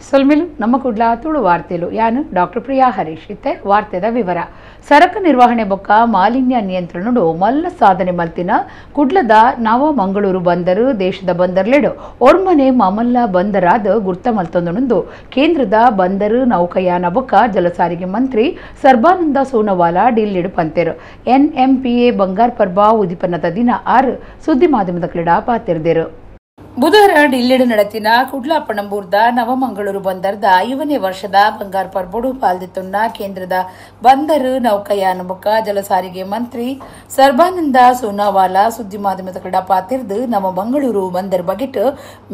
ಸೊಲ್ಮೆಲು ನಮ್ಮ ಕುಡ್ಲ ತುಳು ವಾರ್ತೆಲು ಯಾನು ಡಾಕ್ಟರ್ ಪ್ರಿಯಾ ಹರೀಶ್. ಇತ್ತೆ ವಾರ್ತೆದ ವಿವರ. ಸರಕು ನಿರ್ವಹಣೆ ಬೊಕ್ಕ ಮಾಲಿನ್ಯ ನಿಯಂತ್ರಣಡು ಮಲ್ಲ ಸಾಧನೆ ಮಲ್ತಿನ ಕುಡ್ಲದ ನವ ಮಂಗಳೂರು ಬಂದರು ದೇಶದ ಬಂದರ್ಲೆಡು ಒರ್ಮನೆ ಮಾಮಲ್ಲ ಬಂದರಾದ ಗುರ್ತ ಮಲ್ತೊಂದುಂಡು ಕೇಂದ್ರದ ಬಂದರು ನೌಕಾಯಾನ ಬೊಕ್ಕ ಜಲಸಾರಿಗೆ ಮಂತ್ರಿ ಸರ್ಬಾನಂದ ಸೋನೋವಾಲ ಡಿಲ್ಲಿಡು ಪಂತೆರು. ಎನ್ಎಂಪಿಎ ಬಂಗಾರ್ ಪರ್ಬ ಉದಿಪನದ ದಿನ 6 ಸುದ್ದಿ ಮಾಧ್ಯಮದ ಕ್ರೀಡಾ ಪಾತಿರ್ದರು. ಬುಧವಾರ ಡಿಲ್ಲಿಡು ನಡೆತಿನ ಕುಡ್ಲ ಪಣಂಬೂರ್ದ ನವಮಂಗಳೂರು ಬಂದರ್ದ 5ನೇ ವರ್ಷದ ಬಂಗಾರ್ ಪರ್ಬೊಡು ಪಾಲ್ದಿತ್ತುನ್ನ ಕೇಂದ್ರದ ಬಂದರು ನೌಕಾಯಾನ ಬೊಕ್ಕ ಜಲಸಾರಿಗೆ ಮಂತ್ರಿ ಸರ್ಬಾನಂದ ಸೋನಾವಾಲ ಸುದ್ದಿ ಮಾಧ್ಯಮದ ಕಡ ಪಾತಿರ್ದು ನವಮಂಗಳೂರು ಬಂದರ್ ಬಗೆಟ್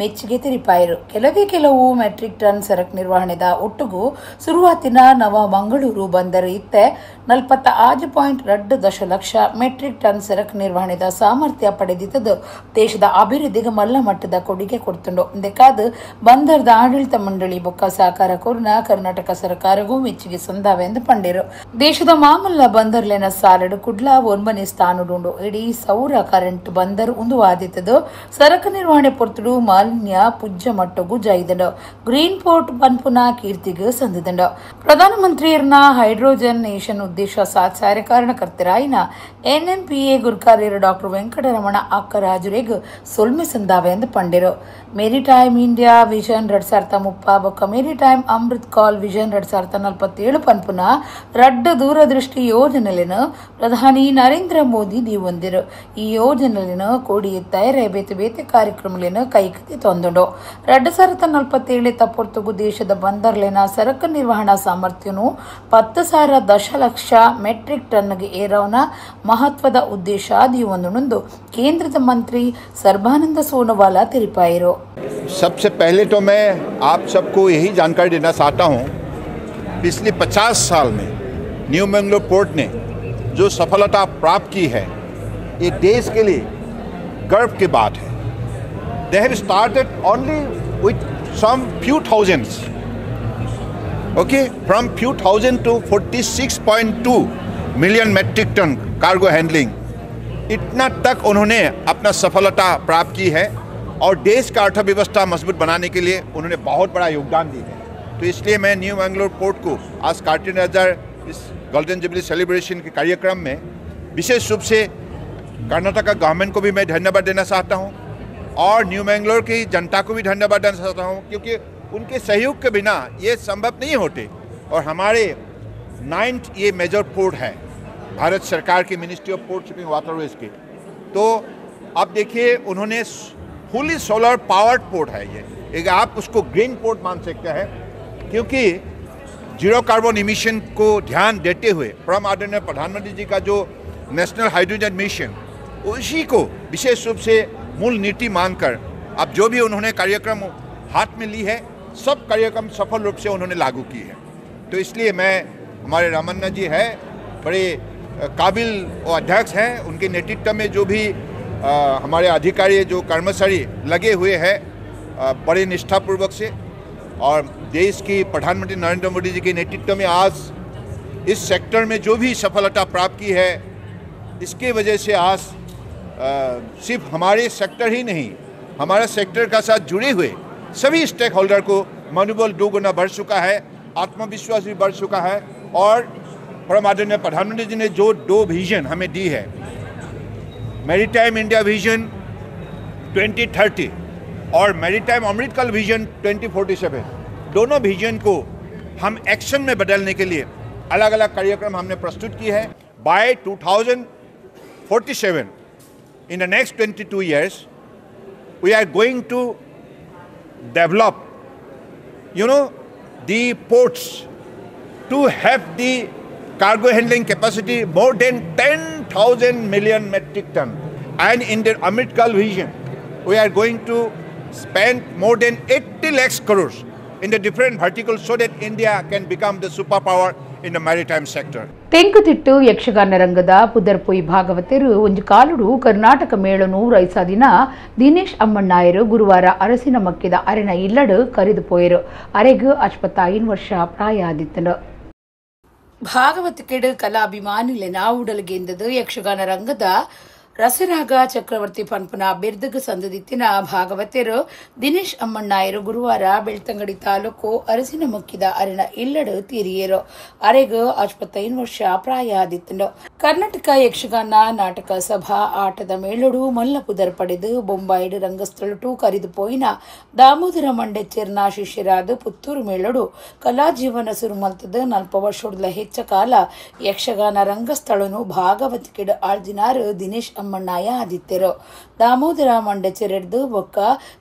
ಮೆಚ್ಚುಗೆ ತೆರಿಪಾಯರು. ಕೆಲವೇ ಕೆಲವು ಮೆಟ್ರಿಕ್ ಟನ್ ಸರಕು ನಿರ್ವಹಣೆದ ಒಟ್ಟುಗು ಶುರುವಾತಿನ ನವಮಂಗಳೂರು ಬಂದರು ಇತ್ತೆ 46.2 ದಶಲಕ್ಷ ಮೆಟ್ರಿಕ್ ಟನ್ ಸರಕು ನಿರ್ವಹಣೆದ ಸಾಮರ್ಥ್ಯ ಪಡೆದಿತ್ತದು ದೇಶದ ಅಭಿವೃದ್ಧಿಗೆ ಮಲ್ಲ ಮಟ್ಟದ ಕೊಡುಗೆ ಕೊಡ್ತುಂಡು. ಇಂದಕ್ಕಾದ ಬಂದರ್ದ ಆಡಳಿತ ಮಂಡಳಿ ಬೊಕ್ಕ ಸಹಕಾರ ಕೋರ್ನ ಕರ್ನಾಟಕ ಸರ್ಕಾರಗೂ ಮೆಚ್ಚುಗೆ ಸಂದಾವೆ ಎಂದು ಪಂಡೇರು. ದೇಶದ ಮಾಮಲ್ಲ ಬಂದರ್ಲೆನ ಸಾಲಡು ಕುಡ್ಲ 9ನೇ ಸ್ಥಾನಡುಂಡು. ಇಡೀ ಸೌರ ಕರೆಂಟ್ ಬಂದರ್ ಉಂದು ಆದಿತ್ತದು ಸರಕು ನಿರ್ವಹಣೆ ಪೊರ್ತುಡು ಮಾಲಿನ್ಯ ಪುಜ್ಜ ಮಟ್ಟಗೂ ಜೈದಂಡು ಗ್ರೀನ್ ಪೋರ್ಟ್ ಪನ್ಪುನ ಕೀರ್ತಿಗೆ ಸಂದಿದಂಡು. ಪ್ರಧಾನಮಂತ್ರಿಯರ್ನ ಹೈಡ್ರೋಜನ್ ನೇಷನ್ ಉದ್ದೇಶ ಸಾಧಿಸಾರೆ ಕಾರಣಕರ್ತರಾಯಿನ ಎನ್ಎಂಪಿಎ ಗುರ್ಕಾರ್ಯರು ಡಾಕ್ಟರ್ ವೆಂಕಟರಮಣ ಅಕ್ಕರಾಜುರೇಗ್ ಸೊಲ್ಮೆ ಸಂದಾವೆ ಎಂದು ಪಂಡಿರು. Maritime India vision 2030 ಬೊಕ್ಕ ಮೇರಿಟೈಮ್ ಅಮೃತ್ ಕಾಲ್ ವಿಷನ್ 2047 ಪನ್ಪುನ ರಡ್ಡ ದೂರದೃಷ್ಟಿ ಯೋಜನೆಯನ್ನು ಪ್ರಧಾನಿ ನರೇಂದ್ರ ಮೋದಿ ದೀವೊಂದಿರು. ಈ ಯೋಜನೆಯನ್ನು ಕೋಡಿ ಎತ್ತರೆ ಬೇತೆ ಬೇತೆ ಕಾರ್ಯಕ್ರಮಗಳನ್ನು ಕೈಕತ್ತಿ ತಂದುಂಡು. 2047 ತಪ್ಪೊರ್ತುಗು ದೇಶದ ಬಂದರ್ಲೆನ ಸರಕು ನಿರ್ವಹಣಾ ಸಾಮರ್ಥ್ಯನು 10,000 ದಶಲಕ್ಷ ಮೆಟ್ರಿಕ್ ಟನ್ಗೆ ಏರವನ ಮಹತ್ವದ ಉದ್ದೇಶ ದೀವೊಂದುಂಡು ಕೇಂದ್ರದ ಮಂತ್ರಿ ಸರ್ಬಾನಂದ ಸೋನೋವಾಲ ತೆರಿಪಾಯರು. सबसे पहले तो मैं आप सबको यही जानकारी देना चाहता हूँ, पिछले 50 साल में न्यू मंगलोर पोर्ट ने जो सफलता प्राप्त की है ये देश के लिए गर्व की बात है। They have started only with some few thousands, okay, from few thousand to 46.2 million metric ton cargo handling, इतना तक उन्होंने अपना सफलता प्राप्त की है और देश का अर्थव्यवस्था मजबूत बनाने के लिए उन्होंने बहुत बड़ा योगदान दिया है। तो इसलिए मैं न्यू मंगलोर पोर्ट को आज कार्टिन नज़र इस golden jubilee celebration के कार्यक्रम में विशेष रूप से कर्नाटका गवर्नमेंट को भी मैं धन्यवाद देना चाहता हूँ और न्यू मंगलोर की जनता को भी धन्यवाद देना चाहता हूँ, क्योंकि उनके सहयोग के बिना ये संभव नहीं होते। और हमारे 9th ये मेजर पोर्ट है भारत सरकार की ministry of port shipping waterways के। तो आप देखिए उन्होंने fully solar powered port है ये, एक आप उसको ग्रीन पोर्ट मान सकते हैं, क्योंकि zero carbon emission को ध्यान देते हुए परम आदरणीय प्रधानमंत्री जी का जो national hydrogen mission उसी को विशेष रूप से मूल नीति मानकर अब जो भी उन्होंने कार्यक्रम हाथ में ली है सब कार्यक्रम सफल रूप से उन्होंने लागू की है। तो इसलिए मैं, हमारे रामन्ना जी है बड़े काबिल अध्यक्ष हैं, उनके नेतृत्व में जो भी हमारे अधिकारी जो कर्मचारी लगे हुए हैं बड़े निष्ठापूर्वक से, और देश की प्रधानमंत्री नरेंद्र मोदी जी के नेतृत्व में आज इस सेक्टर में जो भी सफलता प्राप्त की है इसके वजह से आज सिर्फ हमारे सेक्टर ही नहीं, हमारे सेक्टर का साथ जुड़े हुए सभी स्टेक होल्डर को मनोबल 2 गुना बढ़ चुका है, आत्मविश्वास भी बढ़ चुका है। और परम आदरणीय प्रधानमंत्री जी ने जो 2 विजन हमें दी है, maritime India vision 2030 और मैरीटाइम अमृतकाल विजन 2047, दोनों विजन को हम एक्शन में बदलने के लिए अलग अलग कार्यक्रम हमने प्रस्तुत की है। By 2047 in the next 22 years we are going to develop you know the ports to have the cargo handling capacity more than 10,000 million metric ton, and in the Amritkal vision we are going to spend more than 80 lakhs crores in the different verticals so that India can become the superpower in the maritime sector. Tenkutittu Yakshagana ರಂಗದ ಪುದರ್ಪೊಯ್ ಭಾಗವತರು ಒಂಜಿ ಕಾಲುಡು ಕರ್ನಾಟಕ ಮೇಳನು ರೈಸಾದಿನ ದಿನೇಶ್ ಅಮ್ಮಣ್ಣಾಯರು ಗುರುವಾರ ಅರಸಿನ ಮಕ್ಕಿದ ಅರೆನ ಇಲ್ಲಡು ಕರಿದು ಪೋಯರು. ಅರೆಗು 65 ವರ್ಷ ಪ್ರಾಯ ಆದಿತ್ತನು. ಭಾಗವತಕೆಡು ಕಲಾಭಿಮಾನಿಲೆನ ಉಡಲ್ಗೆಂದದು ಯಕ್ಷಗಾನ ರಂಗದ ರಸರಾಗ ಚಕ್ರವರ್ತಿ ಪನ್ಪುನ ಬಿರ್ದಗ ಸಂದದಿತ್ತಿನ ಭಾಗವತರು ದಿನೇಶ್ ಅಮ್ಮಣ್ಣಾಯರು ಗುರುವಾರ ಬೆಳ್ತಂಗಡಿ ತಾಲೂಕು ಅರಸಿನ ಮುಕ್ಕಿದ ಅರಿನ ಇಲ್ಲಡು ತೀರಿಯರು. ಅರೆಗು 65 ವರ್ಷ ಪ್ರಾಯ ಆದಿತ್ತಂಡು. ಕರ್ನಾಟಕ ಯಕ್ಷಗಾನ ನಾಟಕ ಸಭಾ ಆಟದ ಮೇಳಡು ಮಲ್ಲ ಪುದರ್ ಪಡೆದು ಬೊಂಬಾಯಿಡು ರಂಗಸ್ಥಳಟು ಕರಿದು ಪೋಯಿನ ದಾಮೋದರ ಮಂಡೆಚ್ಚೆರ್ನ ಶಿಷ್ಯರಾದ ಪುತ್ತೂರು ಮೇಳಡು ಕಲಾಜೀವನ ಸುರುಮಲ್ತದ 40 ವರ್ಷದ ಹೆಚ್ಚ ಕಾಲ ಯಕ್ಷಗಾನ ರಂಗಸ್ಥಳನು ಭಾಗವತಿಕೆಡು ಆಳ್ದಿನಾರು ದಿನೇಶ್ ಅಮ್ಮಣ್ಣಾಯ ಆದಿತ್ಯರು. ದಾಮೋದರ ಮಂಡೆಚ್ಚೆರೆಡ್ದು ಬೊಕ್ಕ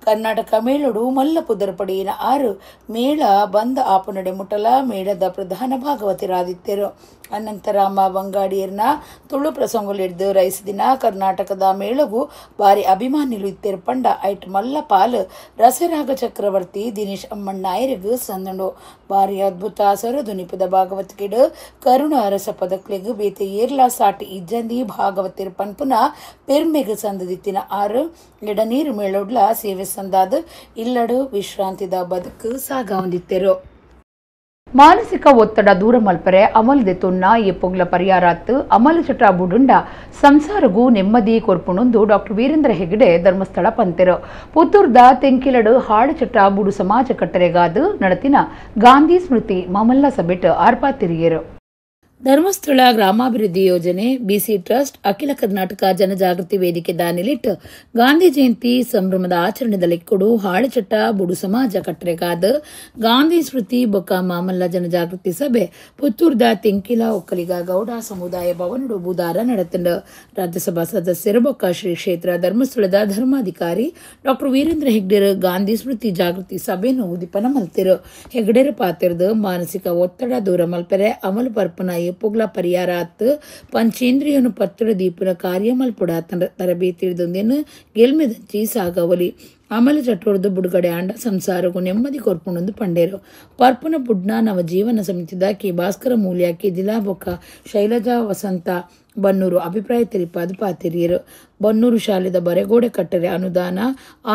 ಕರ್ನಾಟಕ ಮೇಳಡು ಮಲ್ಲ ಪುದರ್ ಪಡೆಯಿನ ಆರು ಮೇಳ ಬಂದ ಆಪುನಡೆ ಮುಟಲ ಮೇಳದ ಪ್ರಧಾನ ಭಾಗವತರಾದಿತ್ಯರು. ಅನಂತರಾಮ ಬಂಗಾಡಿಯರ್ನ ತುಳು ಪ್ರಸಂಗಲಿಡ್ದು ರೈಸ್ ದಿನ ಕರ್ನಾಟಕದ ಮೇಳಗು ಬಾರಿ ಅಭಿಮಾನಿಲು ಇತ್ತೆರ್ ಪಂಡ ಐಟ್ ಮಲ್ಲ ಪಾಲ್ ರಸರಾಗ ಚಕ್ರವರ್ತಿ ದಿನೇಶ್ ಅಮ್ಮಣ್ಣಾಯರಿಗೂ ಸಂದಂಡು. ಬಾರಿ ಅದ್ಭುತ ಸರದುನಿಪದ ಭಾಗವತಿಕೆಡು ಕರುಣ ಅರಸ ಪದಕ್ಲೆಗ್ ಬೇತೆ ಏರ್ಲಾ ಸಾಟಿ ಇಜ್ಜಂದಿ ಭಾಗವತಿರ್ ಪನ್ಪುನ ಪೆರ್ಮೆಗ್ ಸಂದದಿತ್ತಿನ ಆರು ಎಡನೀರು ಮೇಳೊಡ್ಲ ಸೇವೆ ಸಂದಾದ ಇಲ್ಲಡು ವಿಶ್ರಾಂತಿದ ಬದುಕು ಸಾಗವಂದಿತ್ತೆರು. ಮಾನಸಿಕ ಒತ್ತಡ ದೂರ ಮಲ್ಪರೆ ಅಮಲ್ ದೆತೊನ್ನ ಎಪ್ಪೊಗ್ಲ ಪರಿಹಾರಾತ್ ಅಮಲ ಚಟ ಬುಡುಂಡ ಸಂಸಾರಗೂ ನೆಮ್ಮದಿ ಕೊರ್ಪುಣೊಂದು ಡಾಕ್ಟರ್ ವೀರೇಂದ್ರ ಹೆಗ್ಡೆ ಧರ್ಮಸ್ಥಳ ಪಂತೆರು. ಪುತ್ತೂರ್ದ ತೆಂಕಿಲಡು ಹಾಡು ಚಟ ಬುಡು ಸಮಾಜ ಕಟ್ಟರೆಗಾದು ನಡತಿನ ಗಾಂಧಿ ಸ್ಮೃತಿ ಮಾಮಲ್ಲ ಸಭೆಟ್ ಆರ್ಪಾತಿರಿಯರು. ಧರ್ಮಸ್ಥಳ ಗ್ರಾಮಾಭಿವೃದ್ಧಿ ಯೋಜನೆ ಬಿಸಿ ಟ್ರಸ್ಟ್ ಅಖಿಲ ಕರ್ನಾಟಕ ಜನಜಾಗೃತಿ ವೇದಿಕೆ ದಾನಿಲಿಟ್ ಗಾಂಧಿ ಜಯಂತಿ ಸಂಭ್ರಮದ ಆಚರಣೆದ ಲೆಕ್ಕಡು ಹಾಳುಚಟ್ಟ ಬುಡು ಸಮಾಜ ಕಟ್ಟರೆಗಾದ ಗಾಂಧಿ ಸ್ಮೃತಿ ಬೊಕ್ಕ ಮಾಮಲ್ಲ ಜನಜಾಗೃತಿ ಸಭೆ ಪುತ್ತೂರ್ದ ತೆಂಕಿಲ ಒಕ್ಕಲಿಗ ಗೌಡ ಸಮುದಾಯ ಭವನಡು ಬುಧಾರ ನಡೆತಂಡು. ರಾಜ್ಯಸಭಾ ಸದಸ್ಯರು ಬೊಕ್ಕ ಶ್ರೀ ಕ್ಷೇತ್ರ ಧರ್ಮಸ್ಥಳದ ಧರ್ಮಾಧಿಕಾರಿ ಡಾಕ್ಟರ್ ವೀರೇಂದ್ರ ಹೆಗ್ಡೆರು ಗಾಂಧಿ ಸ್ಮೃತಿ ಜಾಗೃತಿ ಸಭೆಯನ್ನು ಉದಿಪನ ಮಲ್ತಿರು. ಹೆಗ್ಡೆರು ಪಾತಿರ್ದು ಮಾನಸಿಕ ಒತ್ತಡ ದೂರ ಮಲ್ಪೆರೆ ಅಮಲು ಪರ್ಪನ ಪೊಗ್ಲ ಪರಿಹಾರಾತ್ ಪಂಚೇಂದ್ರಿಯನು ಪತ್ತಡ ದೀಪನ ಕಾರ್ಯ ಮಲ್ಪುಡ ತರಬೇತಿ ಗೆಲ್ಮೆದಂಚಿ ಸಾಗವಲಿ ಅಮಲ ಚಟೋರ್ದು ಬುಡುಗಡೆ ಆಂಡ ಸಂಸಾರಗೂ ನೆಮ್ಮದಿ ಕೊರ್ಪುಣೊಂದು ಪಂಡೇರು. ಪರ್ಪುನ ಬುಡ್ನ ನವ ಜೀವನ ಸಮಿತಿದ ಕೆ ಭಾಸ್ಕರ ಮೂಲ್ಯ ಕೆ ದಿಲಾಬೊಕ್ಕ ಶೈಲಜಾ ವಸಂತ ಬನ್ನೂರು ಅಭಿಪ್ರಾಯ ತಿಳಿಪಾದ ಪಾತಿರಿಯರು. ಬನ್ನೂರು ಶಾಲೆದ ಬರೆಗೋಡೆ ಕಟ್ಟರೆ ಅನುದಾನ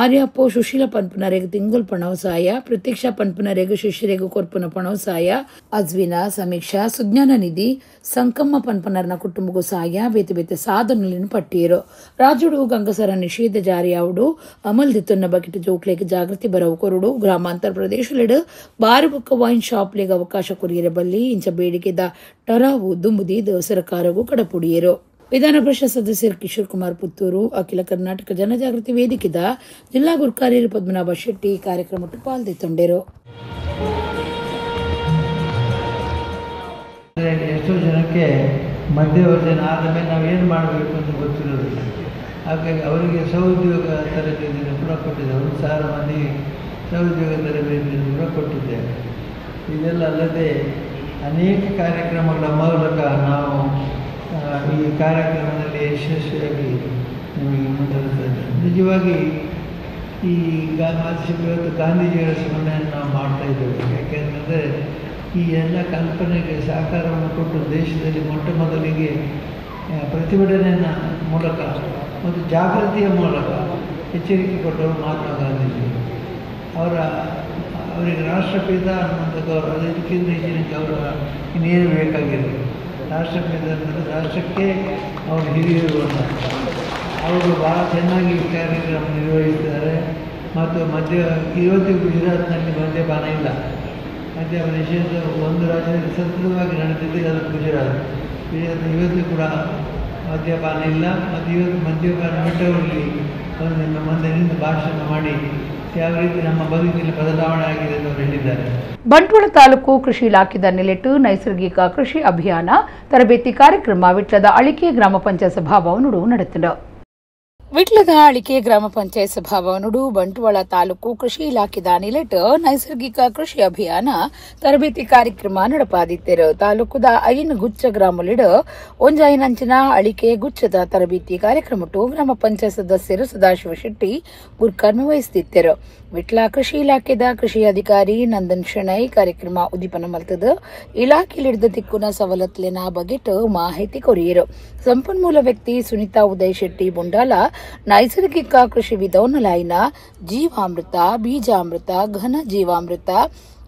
ಆರ್ಯಪ್ಪೋ ಸುಶೀಲ ಪನ್ಪುನರೆಗ್ ತಿಂಗುಲ್ ಪಣವಸಾಯ ಪ್ರತೀಕ್ಷಾ ಪನ್ಪುನರೆಗ್ ಶಿಷ್ಯರೆಗ್ ಕೊರ್ಪುನ ಪಣವಸಾಯ ಅಜ್ವಿನ ಸಮೀಕ್ಷಾ ಸುಜ್ಞಾನ ನಿಧಿ ಸಂಕಮ್ಮ ಪನ್ಪನರ್ನ ಕುಟುಂಬಗೂ ಸಾಯ ಬೇತೆ ಬೇತೆ ಸಾಧನಲಿನ ಪಟ್ಟಿಯರು. ರಾಜುಡು ಗಂಗಸರ ನಿಷೇಧ ಜಾರಿಯಾವುಡು ಅಮಲ್ ದಿತ್ತೊನ್ನ ಬಕೆಟ್ ಜೋಕ್ಲೆಗ್ ಜಾಗೃತಿ ಬರವು ಕೊರುಡು ಗ್ರಾಮಾಂತರ ಪ್ರದೇಶಲೆಡು ಬಾರು ಬೊಕ್ಕ ವೈನ್ ಶಾಪ್ಲೆಗ್ ಅವಕಾಶ ಕೊರಿಯರೆ ಬಲ್ಲಿ ಇಂಚ ಬೇಡಿಕೆದ ಟರಾವು ದುಂಬುದೀದ್ ಸರಕಾರಗೂ ಕಡಪುಡಿಯರು. ವಿಧಾನ ಪರಿಷತ್ ಸದಸ್ಯರು ಕಿಶೋರ್ ಕುಮಾರ್ ಪುತ್ತೂರು ಅಖಿಲ ಕರ್ನಾಟಕ ಜನಜಾಗೃತಿ ವೇದಿಕೆದ ಜಿಲ್ಲಾ ಗುರ್ಕಾರ್ಯರು ಪದ್ಮನಾಭ ಶೆಟ್ಟಿ ಕಾರ್ಯಕ್ರಮಕ್ಕೆ ಪಾಲ್ಗೊಂಡರು. ಎಷ್ಟೋ ಜನಕ್ಕೆ ಮಧ್ಯವರ್ಜನ ಆದ ಮೇಲೆ ನಾವು ಏನು ಮಾಡಬೇಕು ಅಂತ ಗೊತ್ತಿರೋದಿಲ್ಲ. ಹಾಗಾಗಿ ಅವರಿಗೆ ಸಹೋದ್ಯೋಗ ತರಬೇತಿಯನ್ನು ಕೂಡ ಕೊಟ್ಟಿದ್ದೇವೆ. 1,000 ಮಂದಿ ಸಹೋದ್ಯೋಗ ತರಬೇತಿಯನ್ನು ಕೂಡ ಕೊಟ್ಟಿದ್ದೇವೆ. ಇದೆಲ್ಲ ಅಲ್ಲದೆ ಅನೇಕ ಕಾರ್ಯಕ್ರಮಗಳ ಮೂಲಕ ನಾವು ಈ ಕಾರ್ಯಕ್ರಮದಲ್ಲಿ ಯಶಸ್ವಿಯಾಗಿ ನಿಮಗೆ ಮುಂದುವರಿಸ್ತಾ ಇದ್ದೇವೆ. ನಿಜವಾಗಿ ಈ ಇವತ್ತು ಗಾಂಧೀಜಿಯವರ ಸ್ಮರಣೆಯನ್ನು ನಾವು ಮಾಡ್ತಾ ಇದ್ದೇವೆ. ಯಾಕೆಂತಂದರೆ ಈ ಎಲ್ಲ ಕಲ್ಪನೆಗೆ ಸಾಕಾರವನ್ನು ಕೊಟ್ಟು ದೇಶದಲ್ಲಿ ಮೊಟ್ಟ ಮೊದಲಿಗೆ ಪ್ರತಿಭಟನೆಯನ್ನು ಮೂಲಕ ಮತ್ತು ಜಾಗೃತಿಯ ಮೂಲಕ ಎಚ್ಚರಿಕೆ ಕೊಟ್ಟವರು ಮಹಾತ್ಮ ಗಾಂಧೀಜಿಯವರು. ಅವರಿಗೆ ರಾಷ್ಟ್ರಪಿತ ಅನ್ನುವಂಥ ಗೌರವ, ಅದಕ್ಕಿಂತ ಹೆಚ್ಚಿನ ಗೌರವ ಇನ್ನೇನು ಬೇಕಾಗಿರಲಿಲ್ಲ. ರಾಷ್ಟ್ರಪಿತ ಅಂದರೆ ರಾಷ್ಟ್ರಕ್ಕೆ ಅವರು ಹಿರಿಯರು ಅಂತ. ಅವರು ಭಾಳ ಚೆನ್ನಾಗಿ ಕಾರ್ಯಕ್ರಮ ನಿರ್ವಹಿಸಿದ್ದಾರೆ. ಮತ್ತು ಇವತ್ತಿಗೂ ಗುಜರಾತ್ನಲ್ಲಿ ಮದ್ಯಪಾನ ಇಲ್ಲ. ಮದ್ಯಪಾನ ನಿಷೇಧ ಒಂದು ರಾಜ್ಯದಲ್ಲಿ ಸತತವಾಗಿ ನಡೆದಿದೆ, ಅದು ಗುಜರಾತ್. ಗುಜರಾತ್ ಇವತ್ತು ಕೂಡ ಮದ್ಯಪಾನ ಇಲ್ಲ. ಮತ್ತು ಇವತ್ತು ಮದ್ಯಪಾನ ಬಿಟ್ಟವರಲ್ಲಿ ಒಂದು ನಿಮ್ಮ ಮುಂದೆ ನಿಂತು ಭಾಷಣ ಮಾಡಿ ಯಾವ ರೀತಿ ನಮ್ಮ ಬದುಕಿನಲ್ಲಿ ಬದಲಾವಣೆ ಆಗಿದೆ ಎಂದು ಅವರು ಹೇಳಿದ್ದಾರೆ. ಬಂಟ್ವಾಳ ತಾಲೂಕು ಕೃಷಿ ಇಲಾಖೆದ ನೆಲೆಟ್ಟು ನೈಸರ್ಗಿಕ ಕೃಷಿ ಅಭಿಯಾನ ತರಬೇತಿ ಕಾರ್ಯಕ್ರಮ ವಿಟ್ಲದ ಅಳಿಕೆ ಗ್ರಾಮ ಪಂಚಾಯತ್ ಸಭಾಭವನಡು ನಡೆಸಿತು. ವಿಟ್ಲದ ಅಳಿಕೆ ಗ್ರಾಮ ಪಂಚಾಯತ್ ಸಭಾಭವನಡು ಬಂಟ್ವಾಳ ತಾಲೂಕು ಕೃಷಿ ಇಲಾಖೆದ ನೆಲೆಟ್ಟು ನೈಸರ್ಗಿಕ ಕೃಷಿ ಅಭಿಯಾನ ತರಬೇತಿ ಕಾರ್ಯಕ್ರಮ ನಡಪಾದಿತ್ತೆರು. ತಾಲೂಕುದ ಐನ್ ಗುಚ್ಚ ಗ್ರಾಮಲಿಡು ಒಂಜಾಯಿನಂಚಿನ ಅಳಿಕೆ ಗುಚ್ಚದ ತರಬೇತಿ ಕಾರ್ಯಕ್ರಮಟ್ಟು ಗ್ರಾಮ ಪಂಚಾಯತ್ ಸದಸ್ಯರು ಸದಾಶಿವ ಶೆಟ್ಟಿ ಗುರ್ಕರ್ಮ ವಹಿಸುತ್ತಿದ್ದರು. ವಿಟ್ಲ ಕೃಷಿ ಇಲಾಖೆದ ಕೃಷಿ ಅಧಿಕಾರಿ ನಂದನ್ ಶೆಣೈ ಕಾರ್ಯಕ್ರಮ ಉದ್ದೀಪನ ಮಲ್ತದ ಇಲಾಖೆಲಿಡ್ದ ತಿಕ್ಕುನ ಸವಲತ್ತುಲೆನ ಬಗೆಟ್ ಮಾಹಿತಿ ಕೊರಿಯರು. ಸಂಪನ್ಮೂಲ ವ್ಯಕ್ತಿ ಸುನೀತಾ ಉದಯ್ ಶೆಟ್ಟಿ ಬೊಂಡಾಲ ನೈಸರ್ಗಿಕ ಕೃಷಿ ವಿಧೋನಲಾಯಿನ ಜೀವಾಮೃತ, ಬೀಜಾಮೃತ, ಘನ ಜೀವಾಮೃತ,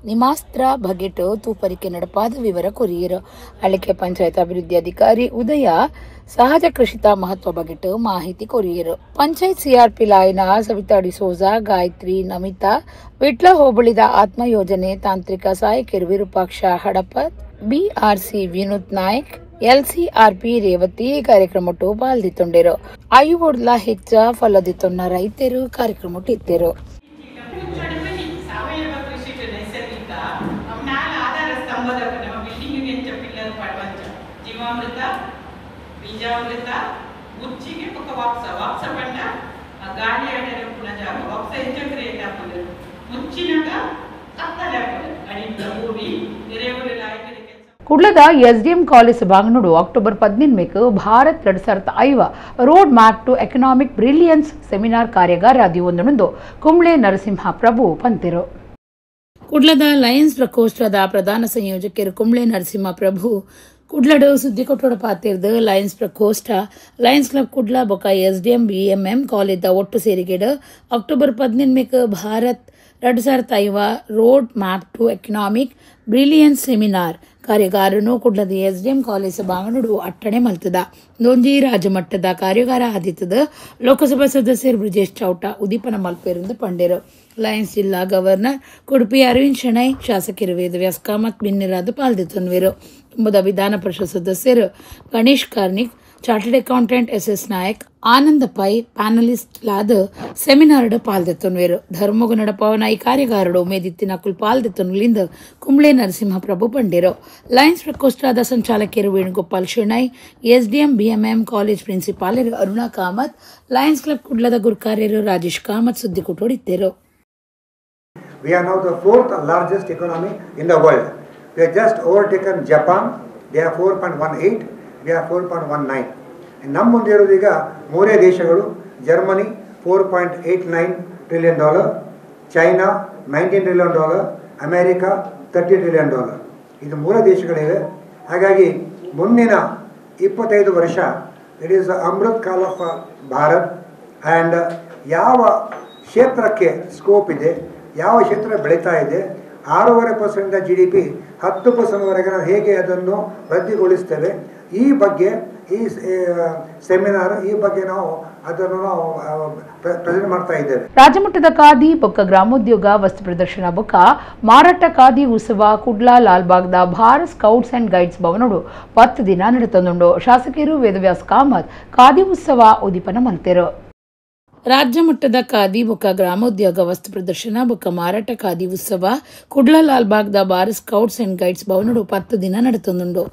ನಿಮಾಸ್ತ್ರ ಬಗೆಟ್ ತೂಪರಿಕೆ ನಡಪಾದ ವಿವರ ಕೊರಿಯರು. ಅಳಿಕೆ ಪಂಚಾಯತ್ ಅಭಿವೃದ್ಧಿ ಅಧಿಕಾರಿ ಉದಯ ಸಹಜ ಕೃಷಿತ ಮಹತ್ವ ಬಗೆಟ್ ಮಾಹಿತಿ ಕೊರಿಯರು. ಪಂಚಾಯತ್ ಸಿಆರ್ಪಿ ಲಾಯನ ಸವಿತಾ ಡಿಸೋಜಾ, ಗಾಯತ್ರಿ, ನಮಿತಾ, ವಿಟ್ಲ ಹೋಬಳಿದ ಆತ್ಮ ಯೋಜನೆ ತಾಂತ್ರಿಕ ಸಹಾಯಕರು ವಿರೂಪಾಕ್ಷ ಹಡಪದ್, ಬಿಆರ್ಸಿ ವಿನೋದ್ ನಾಯ್ಕ್, ಎಲ್ಸಿಆರ್ಪಿ ರೇವತಿ ಕಾರ್ಯಕ್ರಮಟ್ಟು ಪಾಲ್ದಿತ್ತೊಂಡಿರು. ಐವೋಡ್ಲ ಹೆಚ್ಚ ಫಲದಿತ್ತೊನ್ನ ರೈತರು ಕಾರ್ಯಕ್ರಮಟ್ಟು ಇತ್ತಿರು. ಬೀಜಾಮೃತ ಮುಚ್ಚಿಗೆ ಬೊಕ್ಕ ವಾಪ್ಸ ವಾಪ್ಸ ಪಂಡ ಗಾಳಿ ಆಡರೆ ಉಪ್ಪುನ ಜಾಗ ವಾಪ್ಸ ಎಂಚ ಕ್ರಿಯೇಟ್ ಆಪುಂಡು ಮುಚ್ಚಿನಾಗ ಕತ್ತಲೆ ಆಪುಂಡು ಅಡಿತ ಭೂಮಿ ಎರೆಹುಳು ಲಾಯ್ಕಡೆ. ಕುಡ್ಲದ ಎಸ್ಡಿಎಂ ಕಾಲೇಜ್ ಸಭಾಂಗಣಡು October 18 Bharat 2050 road map to economic brilliance seminar ಕಾರ್ಯಾಗಾರ ದಿವೊಂದೊಂದು ಕುಂಬ್ಳೆ ನರಸಿಂಹ ಪ್ರಭು ಪಂತೆರು. ಕುಡ್ಲದ ಲಯನ್ಸ್ ಪ್ರಕೋಷ್ಠದ ಪ್ರಧಾನ ಸಂಯೋಜಕರು ಕುಂಬ್ಳೆ ನರಸಿಂಹ ಪ್ರಭು ಕುಡ್ಲಡು ಸುದ್ದಿ ಕೊಟ್ಟೋಡ ಪಾತಿರ್ದು ಲಯನ್ಸ್ ಪ್ರಕೋಷ್ಠ ಲಯನ್ಸ್ ಕ್ಲಬ್ ಕುಡ್ಲ ಬೊಕ ಎಸ್ಡಿಎಂ ಬಿಎಂಎಂ ಕಾಲೇಜ್ ಒಟ್ಟು ಸೇರಿಗೆಡು October 18 Bharat 2050 road map to economic brilliance seminar ಕಾರ್ಯಾಗಾರನು ಕುಡ್ಲದ SDM college ಸಭಾಂಗಣಡು ಅಟ್ಟಣೆ ಮಲ್ತದ. ದೊಂಜಿ ರಾಜ್ಯಮಟ್ಟದ ಕಾರ್ಯಾಗಾರ ಆದಿತ್ತದ ಲೋಕಸಭಾ ಸದಸ್ಯರು ಬ್ರಿಜೇಶ್ ಚೌಟ ಉದೀಪನ ಮಲ್ಪೇರೆಂದು ಪಂಡೇರು. ಲಯನ್ಸ್ ಜಿಲ್ಲಾ ಗವರ್ನರ್ ಉಡುಪಿ ಅರವಿಂದ್ ಶೆಣೈ, ಶಾಸಕರು ವೇದವ್ಯಾಸ್ ಕಾಮತ್ ಬಿನ್ನಿರಾದ ಪಾಲ್ದಿತ್ತನ್ವೇರು. ತುಂಬದ ವಿಧಾನ ಪರಿಷತ್ ಸದಸ್ಯರು Ganesh Karnik, chartered accountant S S Naik, Ananda Pai panelist ಲಾದ ಸೆಮಿನಾರ್ಡ್ ಪಾಲ್ದೆತ್ತೊನ್ವೇರು. ಧರ್ಮಗು ನಡಪವನ ಈ ಕಾರ್ಯಗಾರರು ಮೇದಿತ್ತಿನ ಕುಲ್ ಪಾಲ್ದೆತ್ತೊನ್ಲಿಂದ ಕುಂಬ್ಳೆ ನರಸಿಂಹ ಪ್ರಭು ಪಂಡೇರು. ಲಯನ್ಸ್ ಪ್ರಕೋಷ್ಠದ ಸಂಚಾಲಕಿಯರು Venugopal Shenoy, SDM BMM college ಪ್ರಿನ್ಸಿಪಾಲರು ಅರುಣಾ ಕಾಮತ್, Lions club ಕುಡ್ಲದ ಗುರುಕಾರ್ಯರು ರಾಜೇಶ್ ಕಾಮತ್ ಸುದ್ದಿ ಕೊಟ್ಟೋಡಿದ್ದರು. We are now the fourth largest economy in the world. We have just overtaken Japan. They are 4.18, we are 4.19. ನಮ್ಮ ಮುಂದೆ ಇರೋದು ಈಗ ಮೂರೇ ದೇಶಗಳು: Germany $4.89 trillion, China $19 trillion, America $30 trillion. ಇದು ಮೂರೇ ದೇಶಗಳಿವೆ. ಹಾಗಾಗಿ ಮುಂದಿನ 25 ವರ್ಷ it is Amrit Kaal of Bharat. And ಯಾವ ಕ್ಷೇತ್ರಕ್ಕೆ ಸ್ಕೋಪ್ ಇದೆ, ಯಾವ ಕ್ಷೇತ್ರ ಬೆಳೀತಾ ಇದೆ, 6.5% GDP 10%ವರೆಗೆ ನಾವು ಹೇಗೆ ಅದನ್ನು ವೃದ್ಧಿಗೊಳಿಸ್ತೇವೆ, ಈ ಬಗ್ಗೆ ಈ ಸೆಮಿನಾರ್ ಈ ಬಗ್ಗೆ ನಾವು ಅದನ್ನು ನಾವು ಪ್ರೆಸೆಂಟ್ ಮಾಡ್ತಾ ಇದ್ದೇವೆ. ರಾಜ್ಯಮಟ್ಟದ ಖಾದಿ ಬೊಕ್ಕ ಗ್ರಾಮೋದ್ಯೋಗ ವಸ್ತು ಪ್ರದರ್ಶನ ಬೊಕ್ಕ ಮಾರಾಟ ಖಾದಿ ಉತ್ಸವ Kudla ಲಾಲ್ಬಾಗ್ದ Bharat scouts and guides ಭವನೋಡು 10 ದಿನ ನಡೆತಂದುಂಡು. ಶಾಸಕರು ವೇದವ್ಯಾಸ್ ಕಾಮತ್ ಖಾದಿ ಉತ್ಸವ ಉದ್ದೀಪನ ಮಲ್ತೆರು. ರಾಜ್ಯ ಮಟ್ಟದ ಖಾದಿ ಬೊಕ್ಕ ಗ್ರಾಮೋದ್ಯೋಗ ವಸ್ತು ಪ್ರದರ್ಶನ ಬೊಕ್ಕ ಮಾರಾಟ ಖಾದಿ ಉತ್ಸವ Kudla ಲಾಲ್ಬಾಗ್ದ Bharat scouts and guides ಭವನಡು 10 ದಿನ ನಡೆತಂದುಂಡು.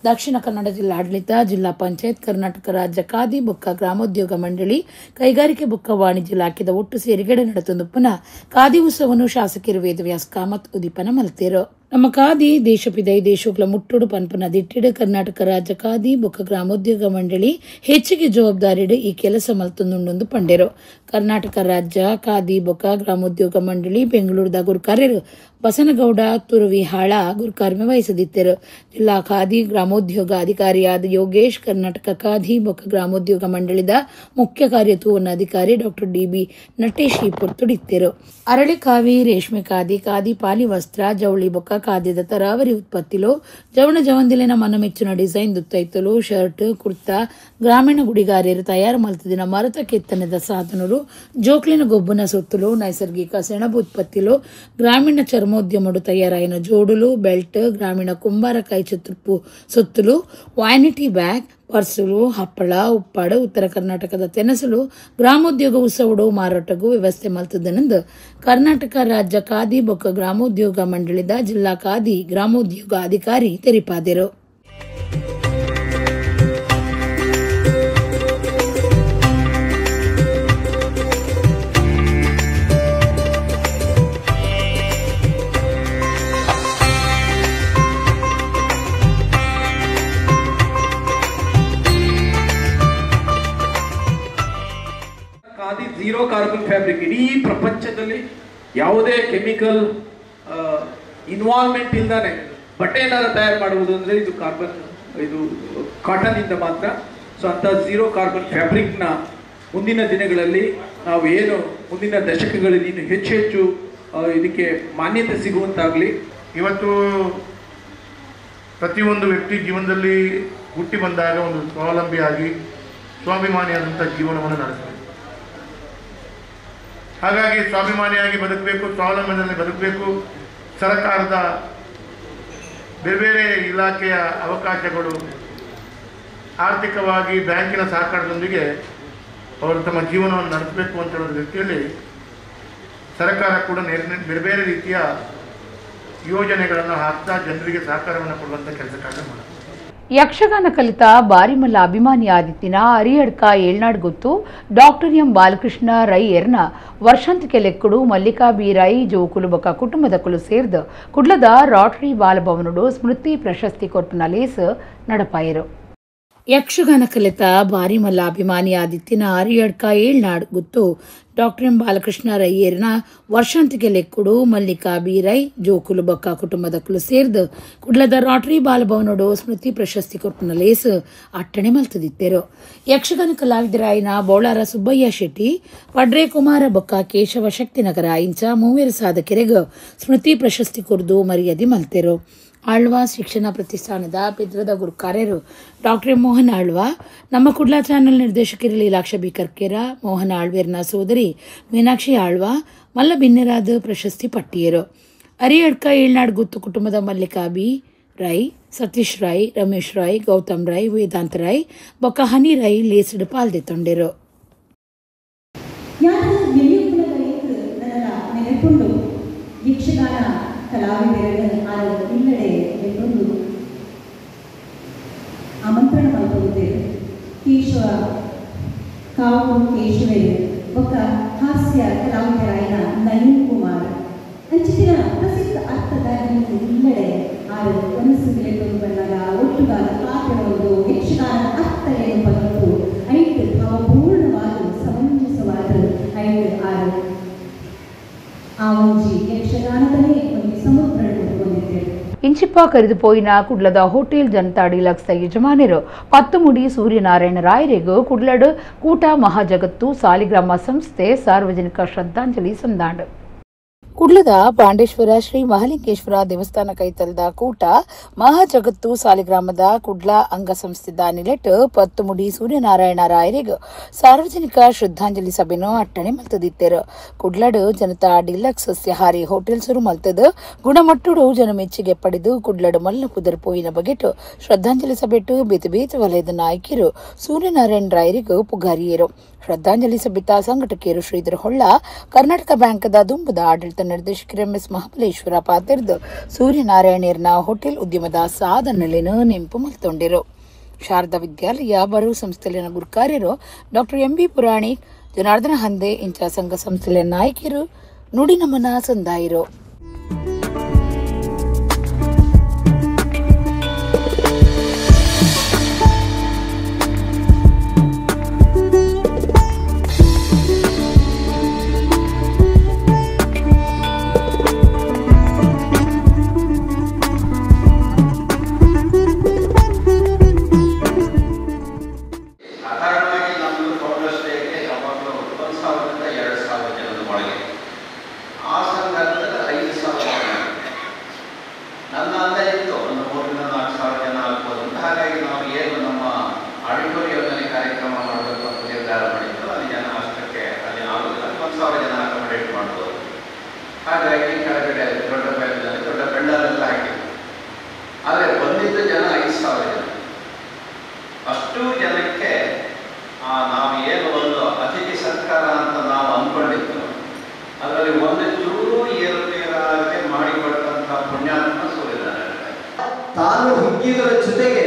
ದಕ್ಷಿಣ ಕನ್ನಡ ಜಿಲ್ಲಾಡಳಿತ, ಜಿಲ್ಲಾ ಪಂಚಾಯತ್, ಕರ್ನಾಟಕ ರಾಜ್ಯ ಖಾದಿ ಬೊಕ್ಕ ಗ್ರಾಮೋದ್ಯೋಗ ಮಂಡಳಿ, ಕೈಗಾರಿಕೆ ಬೊಕ್ಕ ವಾಣಿಜ್ಯ ಇಲಾಖೆದ ಒಟ್ಟು ಸೇರಿಗಡೆ ನಡೆತಂದು ಪುನಃ ಖಾದಿ ಉತ್ಸವವನ್ನು ಶಾಸಕರು ವೇದವ್ಯಾಸ್ ಕಾಮತ್ ಉದ್ದೀಪನ ಮಲ್ತೇರು. ನಮ್ಮ ಖಾದಿ ದೇಶಪಿದೈ ದೇಶೋಗ್ಲ ಮುಟ್ಟುಡು ಪನ್ಪನ ದಿಟ್ಟಿಡು ಕರ್ನಾಟಕ ರಾಜ್ಯ ಖಾದಿ ಬೊಕ್ಕ ಗ್ರಾಮೋದ್ಯೋಗ ಮಂಡಳಿ ಹೆಚ್ಚಿಗೆ ಜವಾಬ್ದಾರಿಡು ಈ ಕೆಲಸ ಮಲ್ತೊಂದುಂಡು ಪಂಡೆರು. ಕರ್ನಾಟಕ ರಾಜ್ಯ ಖಾದಿ ಬೊಕ್ಕ ಗ್ರಾಮೋದ್ಯೋಗ ಮಂಡಳಿ ಬೆಂಗಳೂರದ ಗುರುಕಾರ್ಯರು ಬಸನಗೌಡ ತುರುವಿಹಾಳ ಗುರುಕಾರ್ಮೆ ವಹಿಸದಿದ್ದರು. ಜಿಲ್ಲಾ ಖಾದಿ ಗ್ರಾಮೋದ್ಯೋಗ ಅಧಿಕಾರಿಯಾದ ಯೋಗೇಶ್, ಕರ್ನಾಟಕ ಖಾದಿ ಬೊಕ್ಕ ಗ್ರಾಮೋದ್ಯೋಗ ಮಂಡಳಿದ ಮುಖ್ಯ ಕಾರ್ಯತೂವನ್ನ ಅಧಿಕಾರಿ ಡಾಕ್ಟರ್ ಡಿಬಿ ನಟೇಶ್ ಈ ಪೊರ್ತುಡಿದ್ದರು. ಅರಳಿಕಾವಿ, ರೇಷ್ಮೆ ಖಾದಿ, ಖಾದಿ ಪಾಲಿ ವಸ್ತ್ರ, ಜವಳಿ ಬೊಕ್ಕ ಖಾದ್ಯದ ತರಾವರಿ ಉತ್ಪತ್ತಿಲು, ಜವಣ ಜವಂದಿಲಿನ ಮನಮೆಚ್ಚಿನ ಡಿಸೈನ್ ದುತ್ತೈತಲು, ಶರ್ಟ್, ಕುರ್ತಾ, ಗ್ರಾಮೀಣ ಗುಡಿಗಾರ್ಯರು ತಯಾರು ಮಲ್ತದಿನ ಮರತ ಕೆತ್ತನೆದ ಸಾಧನರು, ಜೋಕ್ಲಿನ ಗೊಬ್ಬನ ಸೊತ್ತುಲು, ನೈಸರ್ಗಿಕ ಸೆಣಬು ಉತ್ಪತ್ತಿಲು, ಗ್ರಾಮೀಣ ಚರ್ಮೋದ್ಯಮಡು ತಯಾರಾಯಿನ ಜೋಡುಲು, ಬೆಲ್ಟ್, ಗ್ರಾಮೀಣ ಕುಂಬಾರ ಕೈ ಚಿತ್ರಪು ಸೊತ್ತುಲು, ವ್ಯಾನಿಟಿ ಬ್ಯಾಗ್, ಪರ್ಸುಲು, ಹಪ್ಪಳ, ಉಪ್ಪಾಡು, ಉತ್ತರ ಕರ್ನಾಟಕದ ತೆನಸಲು ಗ್ರಾಮೋದ್ಯೋಗ ಉತ್ಸವಡು ಮಾರಾಟಗೂ ವ್ಯವಸ್ಥೆ ಮಲ್ತದನೆಂದು ಕರ್ನಾಟಕ ರಾಜ್ಯ ಖಾದಿ ಬೊಕ್ಕ ಗ್ರಾಮೋದ್ಯೋಗ ಮಂಡಳಿದ ಜಿಲ್ಲಾ ಖಾದಿ ಗ್ರಾಮೋದ್ಯೋಗ ಅಧಿಕಾರಿ ತೆರಿಪಾದರು. Zero carbon fabric ಇಡೀ ಪ್ರಪಂಚದಲ್ಲಿ ಯಾವುದೇ ಕೆಮಿಕಲ್ ಇನ್ವಾಲ್ವ್ಮೆಂಟ್ ಇಲ್ದಾನೆ ಬಟ್ಟೆ ಏನಾದ್ರು ತಯಾರು ಮಾಡುವುದು ಅಂದರೆ ಇದು ಕಾರ್ಬನ್, ಇದು ಕಾಟನ್ ಇಂದ ಮಾತ್ರ. ಸೊ ಅಂಥ ಝೀರೋ ಕಾರ್ಬನ್ ಫ್ಯಾಬ್ರಿಕ್ನ ಮುಂದಿನ ದಿನಗಳಲ್ಲಿ ನಾವು ಏನು ಮುಂದಿನ ದಶಕಗಳಲ್ಲಿ ಇನ್ನು ಹೆಚ್ಚು ಹೆಚ್ಚು ಇದಕ್ಕೆ ಮಾನ್ಯತೆ ಸಿಗುವಂತಾಗಲಿ. ಇವತ್ತು ಪ್ರತಿಯೊಂದು ವ್ಯಕ್ತಿ ಜೀವನದಲ್ಲಿ ಹುಟ್ಟಿ ಬಂದಾಗ ಒಂದು ಸ್ವಾವಲಂಬಿಯಾಗಿ ಸ್ವಾಭಿಮಾನಿಯಾದಂಥ ಜೀವನವನ್ನು ನಡೆಸಬೇಕು. ಹಾಗಾಗಿ ಸ್ವಾಭಿಮಾನಿಯಾಗಿ ಬದುಕಬೇಕು, ಸ್ವಾವಲಂಬನೆಯಲ್ಲಿ ಬದುಕಬೇಕು. ಸರ್ಕಾರದ ಬೇರೆ ಬೇರೆ ಇಲಾಖೆಯ ಅವಕಾಶಗಳು, ಆರ್ಥಿಕವಾಗಿ ಬ್ಯಾಂಕಿನ ಸಹಕಾರದೊಂದಿಗೆ ಅವರು ತಮ್ಮ ಜೀವನವನ್ನು ನಡೆಸಬೇಕು ಅಂತ ಹೇಳೋ ದೃಷ್ಟಿಯಲ್ಲಿ ಸರ್ಕಾರ ಕೂಡ ಬೇರೆ ಬೇರೆ ರೀತಿಯ ಯೋಜನೆಗಳನ್ನು ಹಾಕ್ತಾ ಜನರಿಗೆ ಸಹಕಾರವನ್ನು ಕೊಡುವಂಥ ಕೆಲಸ ಕಾರ್ಯ ಮಾಡುತ್ತೆ. ಯಕ್ಷಗಾನ ಕಲಿತ ಬಾರಿಮಲ್ಲ ಅಭಿಮಾನಿ ಆದಿತ್ತಿನ ಅರಿಯಡ್ಕ ಏಳ್ನಾಡ್ ಗೊತ್ತು ಡಾಕ್ಟರ್ ಎಂ ಬಾಲಕೃಷ್ಣ ರೈ ಎರ್ನ ವರ್ಷಾಂತಿಕೆ ಲೆಕ್ಕುಡು ಮಲ್ಲಿಕಾ ಬಿ ರೈ ಜೋಕುಲು ಬೊಕ ಕುಟುಂಬದ ಕುಲು ಸೇರ್ದು ಕುಡ್ಲದ ರಾಟರಿ ಬಾಲಭವನುಡು ಸ್ಮೃತಿ ಪ್ರಶಸ್ತಿ ಕೊರ್ಪುನ ಲೇಸ್ ನಡಪಾಯರು. ಯಕ್ಷಗಾನ ಕಲಿತ ಬಾರಿಮಲ್ಲ ಅಭಿಮಾನಿ ಆದಿತ್ತಿನ ಅರಿಯಡ್ಕ ಏಳ್ನಾಡ್ ಗುತ್ತು ಡಾಕ್ಟರ್ ಎಂ ಬಾಲಕೃಷ್ಣ ರೈಯರ್ನ ವರ್ಷಾಂತಿಕೆ ಲೆಕ್ಕುಡು ಮಲ್ಲಿಕಾ ಬಿ ರೈ ಜೋಕುಲು ಬೊಕ್ಕ ಕುಟುಂಬದ ಕುಲು ಸೇರ್ದು ಕುಡ್ಲದ ರಾಟರಿ ಬಾಲಭವನೋಡು ಸ್ಮೃತಿ ಪ್ರಶಸ್ತಿ ಕೊರ್ಪುನ ಲೇಸ್ ಅಟ್ಟಣೆ ಮಲ್ತದಿತ್ತೆರು. ಯಕ್ಷಗಾನ ಕಲಾವಿದರಾಯಿನ ಬೋಳಾರ ಸುಬ್ಬಯ್ಯ ಶೆಟ್ಟಿ, ಪಡ್ರೆ ಕುಮಾರ ಬೊಕ್ಕ ಕೇಶವ ಶಕ್ತಿನಗರ ಇಂಚ ಮೂವೇರು ಸಾಧಕರೆಗ್ ಸ್ಮೃತಿ ಪ್ರಶಸ್ತಿ ಕೊರ್ದು ಮರ್ಯಾದೆ ಮಲ್ತೆರು. ಆಳ್ವಾ ಶಿಕ್ಷಣ ಪ್ರತಿಷ್ಠಾನದ ಪೆದ್ರದ ಗುರುಕಾರ್ಯರು ಡಾಕ್ಟರ್ ಮೋಹನ್ ಆಳ್ವಾ, ನಮ್ಮ ಕುಡ್ಲಾ ಚಾನೆಲ್ ನಿರ್ದೇಶಕರು ಲೀಲಾಕ್ಷ ಬಿ ಕರ್ಕೇರ, ಮೋಹನ್ ಆಳ್ವೇರ್ನ ಸೋದರಿ ಮೀನಾಕ್ಷಿ ಆಳ್ವಾ ಮಲ್ಲ ಬಿನ್ನೆರಾದ ಪ್ರಶಸ್ತಿ ಪಟ್ಟಿಯರು. ಅರಿಯಡ್ಕ ಏಳ್ನಾಡ್ ಗುತ್ತು ಕುಟುಂಬದ ಮಲ್ಲಿಕಾ ಬಿ ರೈ, ಸತೀಶ್ ರೈ, ರಮೇಶ್ ರೈ, ಗೌತಮ್ ರೈ, ವೇದಾಂತ ರೈ ಬೊಕ್ಕ ಹನಿ ರೈ ಲೇಸಿಡ್ ಪಾಲ್ದೆ ತೊಂಡೆರು. ಯಕ್ಷಗಾನ ಕಲಾವಿದರನ್ನು ಆರು ಇಲ್ಲಡೆ ಎಂದು ಆಮಂತ್ರಣ ಮಲ್ಪುತ್ತೇವೆ. ಕೇಶವ ಕಾವು ಕೇಶವೇರು ಬೊಕ್ಕ ಹಾಸ್ಯ ಕಲಾವಿದರಾಯಿನ ನವೀನ್ ಕುಮಾರ್ ಅಂಚಿನ ಪ್ರಸಿದ್ಧ ಅರ್ಥದ ಇಲ್ಲಡೆ ಆರು ಮನಸ್ಸು ಬಂದಾಗ ಒಟ್ಟುಗಾದ ಪಾತ್ರವೊಂದು ಯಕ್ಷಗಾನದ ಅರ್ಥ ಏನು ಬಂತು ಐದು ಭಾವಪೂರ್ಣವಾದ ಸಮಂಜಸವಾದ ಐದು ಆರು ಆ ಒಂಜಿ ಯಕ್ಷಗಾನದಲ್ಲೇ ಒಂದು ಸಮುದ್ರ ಹೊಂದಿದ್ದೇವೆ. ಇಂಚಿಪ್ಪ ಕರೆದು ಪೋಯಿನ ಕುಡ್ಲದ ಹೋಟೆಲ್ ಜನತಾ ಡಿಲಕ್ಸ್ ಯಜಮಾನರು ಪತ್ತುಮುಡಿ ಸೂರ್ಯನಾರಾಯಣ ರಾಯರಿಗೂ ಕುಡ್ಲಡು ಕೂಟ ಮಹಾಜಗತ್ತು ಸಾಲಿಗ್ರಾಮ ಸಂಸ್ಥೆ ಸಾರ್ವಜನಿಕ ಶ್ರದ್ಧಾಂಜಲಿ ಸಂದಾಂಡು. ಕುಡ್ಲದ ಪಾಂಡೇಶ್ವರ ಶ್ರೀ ಮಹಾಲಿಂಗೇಶ್ವರ ದೇವಸ್ಥಾನ ಕೈತಲದ ಕೂಟ ಮಹಾಜಗತ್ತು ಸಾಲಿಗ್ರಾಮದ ಕುಡ್ಲ ಅಂಗಸಂಸ್ಥೆದ ನಿಲೆಟ್ ಪತ್ತುಮುಡಿ ಸೂರ್ಯನಾರಾಯಣ ರಾಯರಿಗೂ ಸಾರ್ವಜನಿಕ ಶ್ರದ್ಧಾಂಜಲಿ ಸಭೆನೂ ಅಟ್ಟಣೆ ಮಲ್ತದಿತ್ತೆರು. ಕುಡ್ಲಡು ಜನತಾ ಡಿಲಕ್ಸ್ ಸಸ್ಯಾಹಾರಿ ಹೋಟೆಲ್ ಸುರು ಮಲ್ತದು ಗುಣಮಟ್ಟುಡು ಜನ ಮೆಚ್ಚುಗೆ ಪಡೆದು ಕುಡ್ಲಡು ಮಲ್ಲ ಪುದರ್ ಪೋಯಿನ ಬಗೆಟು ಶ್ರದ್ಧಾಂಜಲಿ ಸಭೆಟು ಬೇತೆ ಬೇತೆ ವಲಯದ ನಾಯಕಿರು ಸೂರ್ಯನಾರಾಯಣ ರಾಯರಿಗೂ ಪುಗಾರಿಯರು. ಶ್ರದ್ಧಾಂಜಲಿ ಸಭೆತ ಸಂಘಟಕಿಯರು ಶ್ರೀಧರ್ ಹೊಳ್ಳ, ಕರ್ನಾಟಕ ಬ್ಯಾಂಕ್ದ ದುಂಬುದ ಆಡಳಿತ ನಿರ್ದೇಶಕರು ಎಂ ಎಸ್ ಮಹಾಬಲೇಶ್ವರ ಪಾತಿರ್ದು ಸೂರ್ಯನಾರಾಯಣರ್ನ ಹೋಟೆಲ್ ಉದ್ಯಮದ ಸಾಧನೆಯನ್ನು ನೆಂಪು ಮಲ್ತೊಂಡಿರು. ಶಾರದಾ ವಿದ್ಯಾಲಯ ಬರು ಸಂಸ್ಥೆಲಿನ ಗುರುಕಾರ್ಯರು doctor M B Puranik, Janardhana Hande ಇಂಚ ಸಂಘ ಸಂಸ್ಥೆಯ ನಾಯಕಿಯರು ನುಡಿನಮನ ಸಂದಾಯಿರು. ಹಾಗಾಗಿ ಕೆಳಗಡೆ ದೊಡ್ಡ ಬೆಳ್ಳದಲ್ಲಿ ದೊಡ್ಡ ಬೆಳ್ಳರೆಲ್ಲ ಹಾಕಿದ್ರು. ಆದರೆ ಬಂದಿದ್ದ ಜನ 5,000 ಜನ. ಅಷ್ಟು ಜನಕ್ಕೆ ನಾವು ಏನು ಒಂದು ಅತಿಥಿ ಸತ್ಕಾರ ಅಂತ ನಾವು ಅಂದ್ಕೊಂಡಿದ್ದು ಅದರಲ್ಲಿ ಒಂದು ಚೂರು ಏರುಪೇರಾಗದೆ ಮಾಡಿಕೊಟ್ಟಂತಹ ಪುಣ್ಯಾತ್ಮ ಸೂರ್ಯನಾರಾಯಣ. ತಾನು ಹಿಗ್ಗಿದರ ಜೊತೆಗೆ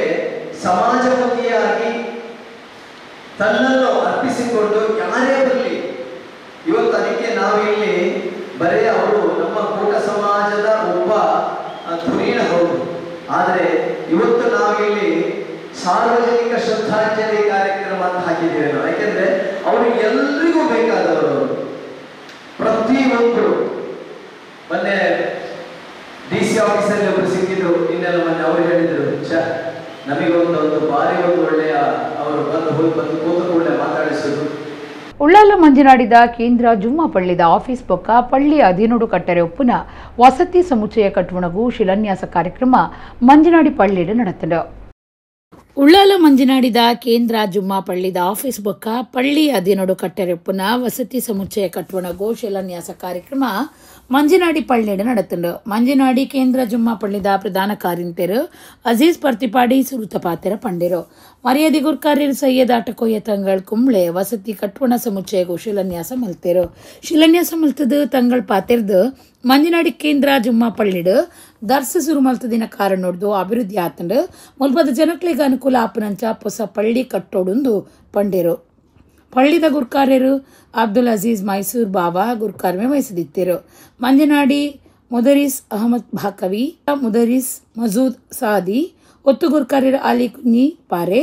ಸಮಾಜಮುಖಿಯಾಗಿ ತನ್ನನ್ನು ಅರ್ಪಿಸಿಕೊಂಡು ಯಾರೇ ಬರಲಿ, ಇವತ್ತು ಅದಕ್ಕೆ ನಾವಿಲ್ಲಿ ಬರೇ ಅವರು ನಮ್ಮ ಕೂಟ ಸಮಾಜದ ಒಬ್ಬ ಧುರೀಣ ಹೌದು, ಆದರೆ ಇವತ್ತು ನಾವಿಲ್ಲಿ ಸಾರ್ವಜನಿಕ ಶ್ರದ್ಧಾಂಜಲಿ ಕಾರ್ಯಕ್ರಮ ಅಂತ ಹಾಕಿದ್ದೇವೆ ನಾವು. ಯಾಕೆಂದ್ರೆ ಅವರು ಎಲ್ರಿಗೂ ಬೇಕಾದವರು, ಪ್ರತಿಯೊಬ್ಬರು. ಮೊನ್ನೆ ಡಿ ಸಿ ಆಫೀಸಲ್ಲಿ ಒಬ್ರು ಸಿಕ್ಕಿದ್ರು ನಿನ್ನೆಲ್ಲ ಮೊನ್ನೆ, ಅವರು ಹೇಳಿದ್ರು, ಛ ನಮಗೊಂದೊಂದು ಬಾರಿ ಒಂದು ಒಳ್ಳೆಯ ಅವರು ಬಂದು ಹೋಗಿ ಬಂದು ಕೂತ ಕೂಡಲೇ ಮಾತಾಡಿಸಿದ್ರು. Ullal ಮಂಜನಾಡಿದ ಕೇಂದ್ರ ಜುಮ್ಮಾ ಪಳ್ಳಿದ ಆಫೀಸ್ ಬೊಕ್ಕ ಪಳ್ಳಿ ಅಧೀನುಡು ಕಟ್ಟರೆ ಒಪ್ಪುನ ವಸತಿ ಸಮುಚ್ಚಯ ಕಟ್ಟುವಣಗು ಶಿಲಾನ್ಯಾಸ ಕಾರ್ಯಕ್ರಮ ಮಂಜನಾಡಿ ಪಳ್ಳಿಡು ನಡೆತಂಡು. ಉಳ್ಳಾಲ ಮಂಜನಾಡಿದ ಕೇಂದ್ರ ಜುಮ್ಮಾ ಪಳ್ಳಿದ ಆಫೀಸ್ ಬೊಕ್ಕ ಪಳ್ಳಿ ಅಧೀನುಡು ಕಟ್ಟರೆಪ್ಪುನ ವಸತಿ ಸಮುಚ್ಚಯ ಕಟ್ಟುವಣಗು ಶಿಲಾನ್ಯಾಸ ಕಾರ್ಯಕ್ರಮ ಮಂಜನಾಡಿ ಪಳ್ಳಿಡು ನಡೆತಂಡು. ಮಂಜನಾಡಿ ಕೇಂದ್ರ ಜುಮ್ಮಾ ಪಳ್ಳಿದ ಪ್ರಧಾನ ಕಾರ್ಯಂತೆರು ಅಜೀಜ್ ಪರ್ತಿಪಾಡಿ ಸುರುತ ಪಾತೆರ ಪಂಡಿರು. ಮರ್ಯಾದೆ ಗುರ್ಕಾರ್ಯರು ಸೈಯದ್ ಆಟಕೋಯ ತಂಗಳ್ ಕುಂಬ್ಳೆ ವಸತಿ ಕಟ್ಟುವಣ ಸಮುಚ್ಚಯಗೂ ಶಿಲಾನ್ಯಾಸ ಮಲ್ತೇರು. ಶಿಲಾನ್ಯಾಸ ಮಲ್ತದು ತಂಗಳ್ ಪಾತೆರ್ದು ಮಂಜನಾಡಿ ಕೇಂದ್ರ ಜುಮ್ಮಾ ಪಳ್ಳಿಡು ದರ್ಸ ಸುರು ಮಲ್ತದಿನ ಕಾರಣೊಡ್ದು ಅಭಿವೃದ್ಧಿ ಆತಂಡು ಮುಲ್ಪದ ಜನಕ್ಲೆಗ್ ಅನುಕೂಲ ಆಪನಂಚ ಹೊಸ ಪಳ್ಳಿ ಕಟ್ಟೋಡುಂದು ಪಂಡೇರು. ಪಳ್ಳಿದ ಗುರ್ಕಾರ್ಯರು ಅಬ್ದುಲ್ ಅಜೀಜ್ ಮೈಸೂರ್ ಬಾಬಾ ಗುರ್ಕಾರ್ಮೆ ವಹಿಸದಿತ್ತೇರು. ಮಂಜನಾಡಿ ಮುದರಿಸ್ ಅಹಮದ್ ಭಾಕವಿ, ಮುದರಿಸ್ ಮಜೂದ್ ಸಾದಿ, ಒತ್ತು ಗುರ್ಕಾರ್ಯರು ಅಲಿ ಕುഞ്ഞಿ ಪಾರೆ,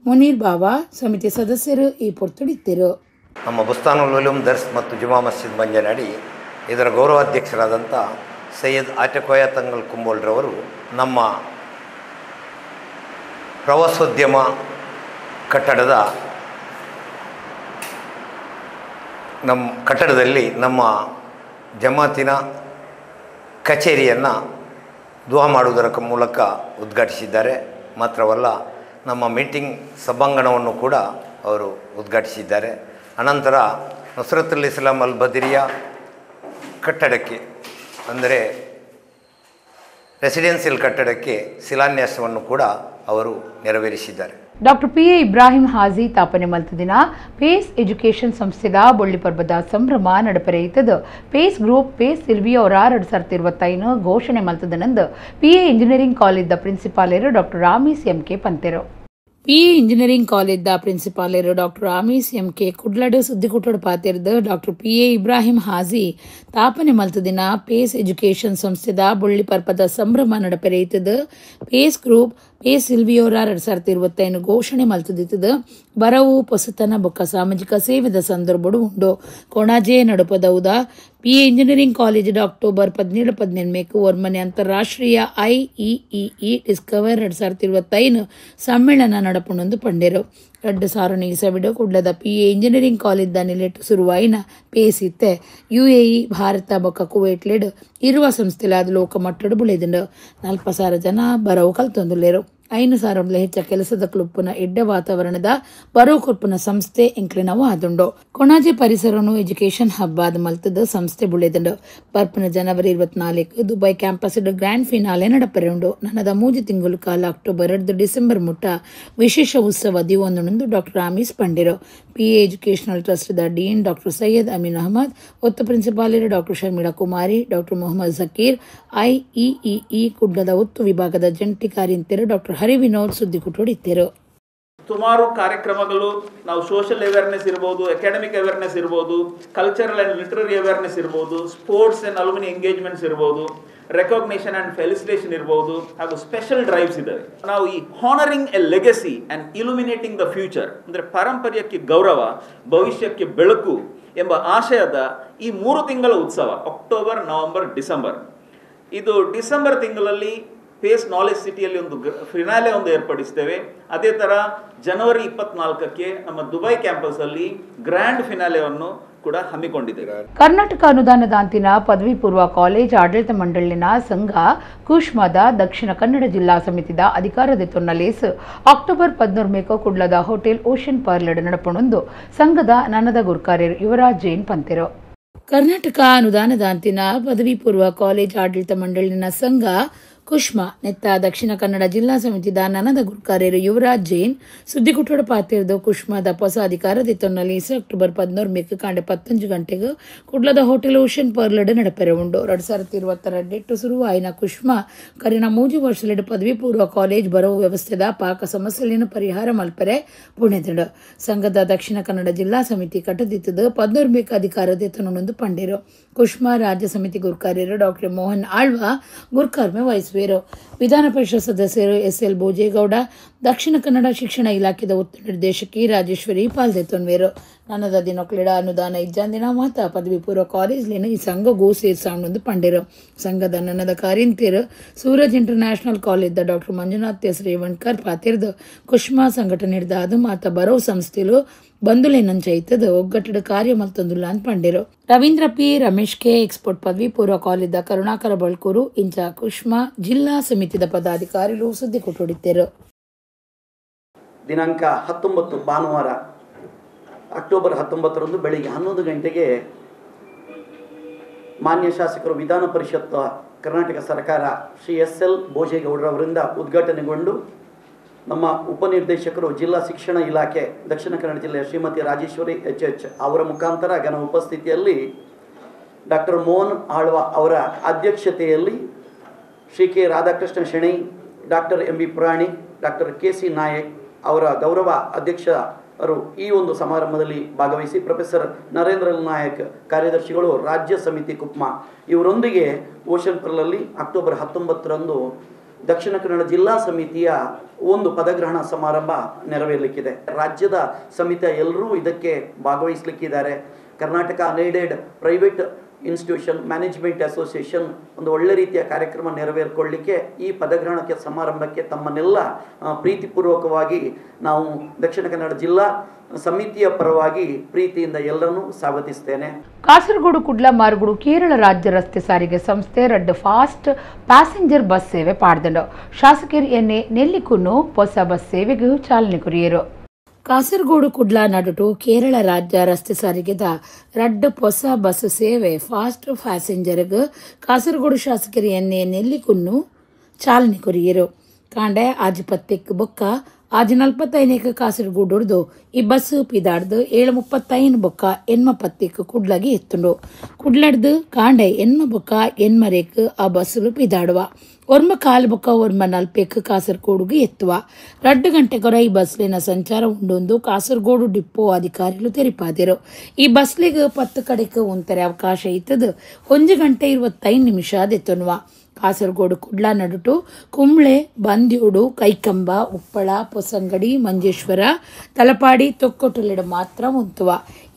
ಮುನೀರ್ ಬಾಬಾ ಸಮಿತಿ ಸದಸ್ಯರು ಈ ಪೊರ್ತುಡಿತ್ತೇರು. ನಮ್ಮ ಬುಸ್ತಾನುಲ್ ಉಲೂಮ್ ದರ್ಸ್ ಮತ್ತು ಜುಮಾ ಮಸ್ಜಿದ್ ಮಂಜನಾಡಿ ಇದರ ಗೌರವಾಧ್ಯಕ್ಷರಾದಂಥ ಸೈಯದ್ ಆಟಕೋಯ ತಂಗಲ್ ಕುಂಬೋಲ್ರವರು ನಮ್ಮ ಪ್ರವಾಸೋದ್ಯಮ ಕಟ್ಟಡದ ನಮ್ಮ ಕಟ್ಟಡದಲ್ಲಿ ನಮ್ಮ ಜಮಾತಿನ ಕಚೇರಿಯನ್ನು ದುವಾ ಮಾಡುವುದರ ಮೂಲಕ ಉದ್ಘಾಟಿಸಿದ್ದಾರೆ. ಮಾತ್ರವಲ್ಲ, ನಮ್ಮ ಮೀಟಿಂಗ್ ಸಭಾಂಗಣವನ್ನು ಕೂಡ ಅವರು ಉದ್ಘಾಟಿಸಿದ್ದಾರೆ. ಅನಂತರ ನಸ್ರತುಲ್ ಇಸ್ಲಾಂ ಅಲ್ ಬದಿರಿಯಾ ಕಟ್ಟಡಕ್ಕೆ, ಅಂದರೆ ರೆಸಿಡೆನ್ಸಿಯಲ್ ಕಟ್ಟಡಕ್ಕೆ ಶಿಲಾನ್ಯಾಸವನ್ನು ಕೂಡ ಅವರು ನೆರವೇರಿಸಿದ್ದಾರೆ. Doctor P A Ibrahim Haji ತಾಪನೆ ಮಲ್ತದಿನ phase education ಸಂಸ್ಥೆದ ಬೊಳ್ಳಿ ಪರ್ಬದ ಸಂಭ್ರಮ ನಡಪರೆಯಿತದ. Phase group phase ಸಿಲ್ವಿಯೋರ 2025 ಘೋಷಣೆ ಮಲ್ತದನಂದು P A engineering ಕಾಲೇಜ್ದ ಪ್ರಿನ್ಸಿಪಾಲರು doctor ರಾಮೀಸ್ M K ಪಂತೆರು. P A engineering ಕಾಲೇಜ್ದ ಪ್ರಿನ್ಸಿಪಾಲರು doctor ರಾಮೀಸ್ M K ಕುಡ್ಲಡು ಸುದ್ದಿಕುಟ್ಟಡು ಪಾತಿರ್ದು doctor P A Ibrahim Haji ತಾಪನೆ ಮಲ್ತದಿನ phase education ಸಂಸ್ಥೆದ ಬೊಳ್ಳಿ ಪರ್ಪದ ಸಂಭ್ರಮ ನಡಪೆರೆಯಿತದ. Phase group phase ಸಿಲ್ವಿಯೋರ 2025 ಘೋಷಣೆ ಮಲ್ತದಿತ್ತದ. ಬರವು ಪೊಸತನ ಬೊಕ್ಕ ಸಾಮಾಜಿಕ ಸೇವೆದ ಸಂದರ್ಭಡು ಉಂಡು. Konaje ನಡುಪದೌದ P A engineering college October 17-18 ಒರ್ಮನೆ ಅಂತಾರಾಷ್ಟ್ರೀಯ ಐಇಇಇ ಡಿಸ್ಕವರ್ 2025 ಸಮ್ಮೇಳನ ನಡಪುಣೊಂದು ಪಂಡೇರು. 2000 ಇಸವಿಡು ಕುಡ್ಲದ P A engineering college ನಿಲೆಟ್ಟು ಸುರುವಾಯಿನ ಪೇಸಿತ್ತೆ ಯುಎಇ, ಭಾರತ ಬೊಕ್ಕ ಕುವೈಟ್ ಲೆಡ್ ಇರುವ ಸಂಸ್ಥೆಲಾದ ಲೋಕಮಟ್ಟಡು ಬುಳೆದಿಂಡು. 40,000 ಜನ ಬರವು ಕಲ್ತೊಂದುಲ್ಲೇರು. 5,000 ಹೆಚ್ಚ ಕೆಲಸದ ಕ್ಲುಪ್ಪುನ ಎಡ್ಡ ವಾತಾವರಣದ ಬರೋ ಕೊರ್ಪುನ ಸಂಸ್ಥೆ ಎಂಕ್ಲಿನವು ಆದುಂಡು. ಕೊಣಾಜೆ ಪರಿಸರನು ಎಜುಕೇಶನ್ ಹಬ್ ಆದ ಮಲ್ತದ ಸಂಸ್ಥೆ ಬುಳೆದಂಡು. ಬರ್ಪನ January 24 Dubai campus grand finale ನಡಪರೆ ಉಂಡು. ನನದ 3 ತಿಂಗಳು ಕಾಲ ಅಕ್ಟೋಬರ್ 2 ಡಿಸೆಂಬರ್ ಮುಟ್ಟ ವಿಶೇಷ ಉತ್ಸವ ದಿವೊಂದುಂಡು doctor ರಾಮೀಸ್ ಪಂಡಿರು. P A educational trust the dean doctor Syed Amin Ahmed, ಒತ್ತು ಪ್ರಿನ್ಸಿಪಾಲರು doctor Sharmila Kumari, doctor Mohammed Zakir, IEEE ಕುಡ್ಲದ ಒತ್ತು ವಿಭಾಗದ ಜಂಟಿ ಕಾರ್ಯಂತೆರು ಡಾಕ್ಟರ್ ಹರಿ ವಿನೋದ್ ಸುದ್ದಿಕುಟ್ಟೋಡಿದ್ದರು. ಸುಮಾರು ಕಾರ್ಯಕ್ರಮಗಳು ನಾವು ಸೋಷಿಯಲ್ ಅವೇರ್ನೆಸ್ ಇರ್ಬೋದು, ಅಕಾಡೆಮಿಕ್ ಅವೇರ್ನೆಸ್ ಇರ್ಬೋದು, cultural and literary awareness ಇರ್ಬೋದು, sports and alumni engagements ಇರ್ಬೋದು, recognition and felicitation ಇರ್ಬೋದು, ಹಾಗೂ ಸ್ಪೆಷಲ್ ಡ್ರೈವ್ಸ್ ಇದ್ದಾವೆ. ನಾವು ಈ honouring a legacy and illuminating the future, ಅಂದರೆ ಪಾರಂಪರ್ಯಕ್ಕೆ ಗೌರವ, ಭವಿಷ್ಯಕ್ಕೆ ಬೆಳಕು ಎಂಬ ಆಶಯದ ಈ 3 ತಿಂಗಳ ಉತ್ಸವ October, November, December. ಇದು ಡಿಸೆಂಬರ್ ತಿಂಗಳಲ್ಲಿ ಫೇಸ್ ನಾಲೆಜ್ ಸಿಟಿಯಲ್ಲಿ ಒಂದು ಫಿನಾಲೆ ಒಂದು ಏರ್ಪಡಿಸ್ತೇವೆ. ಅದೇ ಥರ ಜನವರಿ 24ಕ್ಕೆ ನಮ್ಮ ದುಬೈ ಕ್ಯಾಂಪಸಲ್ಲಿ ಗ್ರ್ಯಾಂಡ್ ಫಿನಾಲೆಯನ್ನು ಕೂಡ ಹಮ್ಮಿಕೊಂಡಿದ್ದೇವೆ. ಕರ್ನಾಟಕ ಅನುದಾನದ ಅಂತಿನ ಪದವಿ ಪೂರ್ವ ಕಾಲೇಜ್ ಆಡಳಿತ ಮಂಡಳಿನ ಸಂಘ ಕುಷ್ಮಾದ ದಕ್ಷಿಣ ಕನ್ನಡ ಜಿಲ್ಲಾ ಸಮಿತಿದ ಅಧಿಕಾರದ ತೊನ್ನಲೇಸ್ ಅಕ್ಟೋಬರ್ 14 ಕುಡ್ಲದ hotel ocean parlour ನಡಪಣೊಂದು ಸಂಘದ ನನದ ಗುರ್ಕಾರ್ಯರು ಯುವರಾಜ್ ಜೈನ್ ಪಂತೆರು. ಕರ್ನಾಟಕ ಅನುದಾನದ ಅಂತಿನ ಪದವಿ ಪೂರ್ವ ಕಾಲೇಜ್ ಆಡಳಿತ ಮಂಡಳಿನ ಸಂಘ ಕುಷ್ಮಾ ನೆತ್ತ ದಕ್ಷಿಣ ಕನ್ನಡ ಜಿಲ್ಲಾ ಸಮಿತಿದ ನನದ ಗುರ್ಕಾರ್ಯರು ಯುವರಾಜ್ ಜೈನ್ ಸುದ್ದಿಕುಟ್ಟೋಡ ಪಾತಿರ್ದು ಕುಷ್ಮಾದ ಹೊಸ ಅಧಿಕಾರದ ತೊನ್ನಲ್ಲಿ ಅಕ್ಟೋಬರ್ 14 ಕಾಂಡೆ 15 ಗಂಟೆಗೆ ಕುಡ್ಲದ hotel ocean parlour ನಡಪೆರೆ ಉಂಡು. 2022 ಸುರುವಾಯಿನ ಕುಷ್ಮಾ ಕರಿನ 3 ವರ್ಷಲೆಡು ಪದವಿ ಪೂರ್ವ ಕಾಲೇಜ್ ಬರವು ವ್ಯವಸ್ಥೆದ ಪಾಕ ಸಮಸ್ಯೆಯನ್ನು ಪರಿಹಾರ ಮಲ್ಪೆರೆ ಪುಣೆದಂಡು. ಸಂಘದ ದಕ್ಷಿಣ ಕನ್ನಡ ಜಿಲ್ಲಾ ಸಮಿತಿ ಕಟ್ಟದಿತ್ತದು 14 ಅಧಿಕಾರದ ತೊನ್ನೊಂದು ಪಂಡೇರು. ಕುಷ್ಮಾ ರಾಜ್ಯ ಸಮಿತಿ ಗುರ್ಕಾರ್ಯರು ಡಾಕ್ಟರ್ ಮೋಹನ್ ಆಳ್ವಾ ಗುರ್ಕಾರ್ಮೆ ವಹಿಸುವರು. ವಿಧಾನ ಪರಿಷತ್ ಸದಸ್ಯರು ಎಸ್ಎಲ್ ಭೋಜೇಗೌಡ, ದಕ್ಷಿಣ ಕನ್ನಡ ಶಿಕ್ಷಣ ಇಲಾಖೆದ ಉತ್ತ ನಿರ್ದೇಶಕಿ ರಾಜೇಶ್ವರಿ ಪಾಲ್ದೆತ್ತೊನ್ವೇರು. ನನ್ನದ ದಿನಕ್ಲಿಡ ಅನುದಾನ ಇಜ್ಜಾಂದಿನ ಮಾತ ಪದವಿ ಪೂರ್ವ ಕಾಲೇಜ್ಲೇನು ಈ ಸಂಘಗೂ ಸೇರ್ಸಾಂಡು ಪಂಡಿರು. ಸಂಘದ ನನ್ನದ ಕಾರಿಂತಿರು ಸೂರಜ್ ಇಂಟರ್ನ್ಯಾಷನಲ್ ಕಾಲೇಜ್ದ ಡಾಕ್ಟರ್ ಮಂಜುನಾಥ್ ಎಸ್ ರೇವಣ್ಕರ್ ಪಾತಿರ್ದು ಕುಷ್ಮಾ ಸಂಘಟನೆ ಹಿಡ್ದ ಅದು ಮಾತ ಬರೋ ಸಂಸ್ಥೆಲು ಬಂದುಲೇನಂಚೈತದ ಒಗ್ಗಟ್ಟದ ಕಾರ್ಯ ಮಲ್ತೊಂದುಲ್ಲ ಅಂತ ಪಂಡಿರು. Ravindra P Ramesh K export ಪದವಿ ಪೂರ್ವ ಕಾಲೇಜ್ದ ಕರುಣಾಕರ ಬಳ್ಕೂರು ಇಂಚ ಕುಷ್ಮಾ ಜಿಲ್ಲಾ ಸಮಿತಿದ ಪದಾಧಿಕಾರಿಗಳು ಸುದ್ದಿ ಕೊಟ್ಟುಡಿದ್ದರು. ದಿನಾಂಕ 19 ಭಾನುವಾರ ಅಕ್ಟೋಬರ್ 19ರಂದು ಬೆಳಿಗ್ಗೆ 11 ಗಂಟೆಗೆ ಮಾನ್ಯ ಶಾಸಕರು ವಿಧಾನ ಪರಿಷತ್ ಕರ್ನಾಟಕ ಸರ್ಕಾರ ಶ್ರೀ ಎಸ್ ಎಲ್ ಭೋಜೇಗೌಡರವರಿಂದ ಉದ್ಘಾಟನೆಗೊಂಡು ನಮ್ಮ ಉಪನಿರ್ದೇಶಕರು ಜಿಲ್ಲಾ ಶಿಕ್ಷಣ ಇಲಾಖೆ ದಕ್ಷಿಣ ಕನ್ನಡ ಜಿಲ್ಲೆಯ ಶ್ರೀಮತಿ ರಾಜೇಶ್ವರಿ ಎಚ್ ಎಚ್ ಅವರ ಮುಖಾಂತರ ಘನ ಉಪಸ್ಥಿತಿಯಲ್ಲಿ ಡಾಕ್ಟರ್ ಮೋಹನ್ ಆಳ್ವ ಅವರ ಅಧ್ಯಕ್ಷತೆಯಲ್ಲಿ Shri K Radhakrishna Shenoy, doctor M B Puranik, doctor K C Nayak ಅವರ ಗೌರವ ಅಧ್ಯಕ್ಷರು ಈ ಒಂದು ಸಮಾರಂಭದಲ್ಲಿ ಭಾಗವಹಿಸಿ ಪ್ರೊಫೆಸರ್ ನರೇಂದ್ರ ನಾಯಕ್ ಕಾರ್ಯದರ್ಶಿಗಳು ರಾಜ್ಯ ಸಮಿತಿ ಕುಪ್ಮ ಇವರೊಂದಿಗೆ ಓಷನ್ ಪರ್ಲಲ್ಲಿ ಅಕ್ಟೋಬರ್ 19ರಂದು ದಕ್ಷಿಣ ಕನ್ನಡ ಜಿಲ್ಲಾ ಸಮಿತಿಯ ಒಂದು ಪದಗ್ರಹಣ ಸಮಾರಂಭ ನೆರವೇರಲಿಕ್ಕಿದೆ. ರಾಜ್ಯದ ಸಮಿತಿಯ ಎಲ್ಲರೂ ಇದಕ್ಕೆ ಭಾಗವಹಿಸಲಿಕ್ಕಿದ್ದಾರೆ. Karnataka unaided private institution management association ಒಂದು ಒಳ್ಳೆ ರೀತಿಯ ಕಾರ್ಯಕ್ರಮ ನೆರವೇರಿಕೊಳ್ಳಲಿಕ್ಕೆ ಈ ಪದಗ್ರಹಣಕ್ಕೆ ಸಮಾರಂಭಕ್ಕೆ ತಮ್ಮನ್ನೆಲ್ಲ ಪ್ರೀತಿಪೂರ್ವಕವಾಗಿ ನಾವು ದಕ್ಷಿಣ ಕನ್ನಡ ಜಿಲ್ಲಾ ಸಮಿತಿಯ ಪರವಾಗಿ ಪ್ರೀತಿಯಿಂದ ಎಲ್ಲರನ್ನೂ ಸ್ವಾಗತಿಸ್ತೇನೆ. ಕಾಸರಗೋಡು ಕುಡ್ಲ ಮಾರ್ಗುಡು ಕೇರಳ ರಾಜ್ಯ ರಸ್ತೆ ಸಾರಿಗೆ ಸಂಸ್ಥೆ ರಡ್ಡು fast passenger bus ಸೇವೆ ಪಾಡ್ದಂಡು ಶಾಸಕರು ಎನ್ಎ ನೆಲ್ಲಿಕುನ್ನು ಹೊಸ ಬಸ್ ಸೇವೆಗೂ ಚಾಲನೆ ಕೊರಿಯರು. ಕಾಸರಗೋಡು ಕುಡ್ಲ ನಡುಟು ಕೇರಳ ರಾಜ್ಯ ರಸ್ತೆ ಸಾರಿಗೆದ ರಡ್ಡು ಹೊಸ ಬಸ್ ಸೇವೆ ಫಾಸ್ಟ್ ಪ್ಯಾಸೆಂಜರ್ಗ್ ಕಾಸರಗೋಡು ಶಾಸಕರು ಎನ್ಎ ನೆಲ್ಲಿಕುನ್ನು ಚಾಲನೆ ಕೊರಿಯರು. ಕಾಂಡೆ ಆಜ್ ಪತ್ತೆಕ್ ಬೊಕ್ಕ ಆಜ್ 45 ಕಾಸರಗೋಡುರ್ದು ಈ ಬಸ್ ಪಿದಾಡ್ದು 7:35 ಬೊಕ್ಕ 8:10 ಕುಡ್ಲಗೆ ಎತ್ತುಂಡು. ಕುಡ್ಲಡ್ದು ಕಾಂಡೆ 8 ಬೊಕ್ಕ 8 ಆ ಬಸ್ಸುಲು ಪಿದಾಡುವ 1:15 ಬೊಕ್ಕ 1:40 ಕಾಸರಗೋಡುಗೆ ಎತ್ತುವ 2 ಗಂಟೆಗೊರ ಈ ಬಸ್ಲಿನ ಸಂಚಾರ ಉಂಡೊಂದು ಕಾಸರಗೋಡು ಡಿಪ್ಪೋ ಅಧಿಕಾರಿಗಳು ತೆರಿಪಾದಿರು. ಈ ಬಸ್ಲಿಗೆ 10 ಕಡೆಗೆ ಉಂತರೆ ಅವಕಾಶ ಇತ್ತದು 1 ಗಂಟೆ 25 ನಿಮಿಷ ದೆತ್ತೊನ್ನುವ. ಕಾಸರಗೋಡು ಕುಡ್ಲ ನಡುಟು ಕುಂಬ್ಳೆ, ಬಂದ್ಯೋಡು, ಕೈಕಂಬ, ಉಪ್ಪಳ, ಪೊಸಂಗಡಿ, ಮಂಜೇಶ್ವರ, ತಲಪಾಡಿ, ತೊಕ್ಕೊಟ್ಟಲಿಡ ಮಾತ್ರ ಉಂತುವ.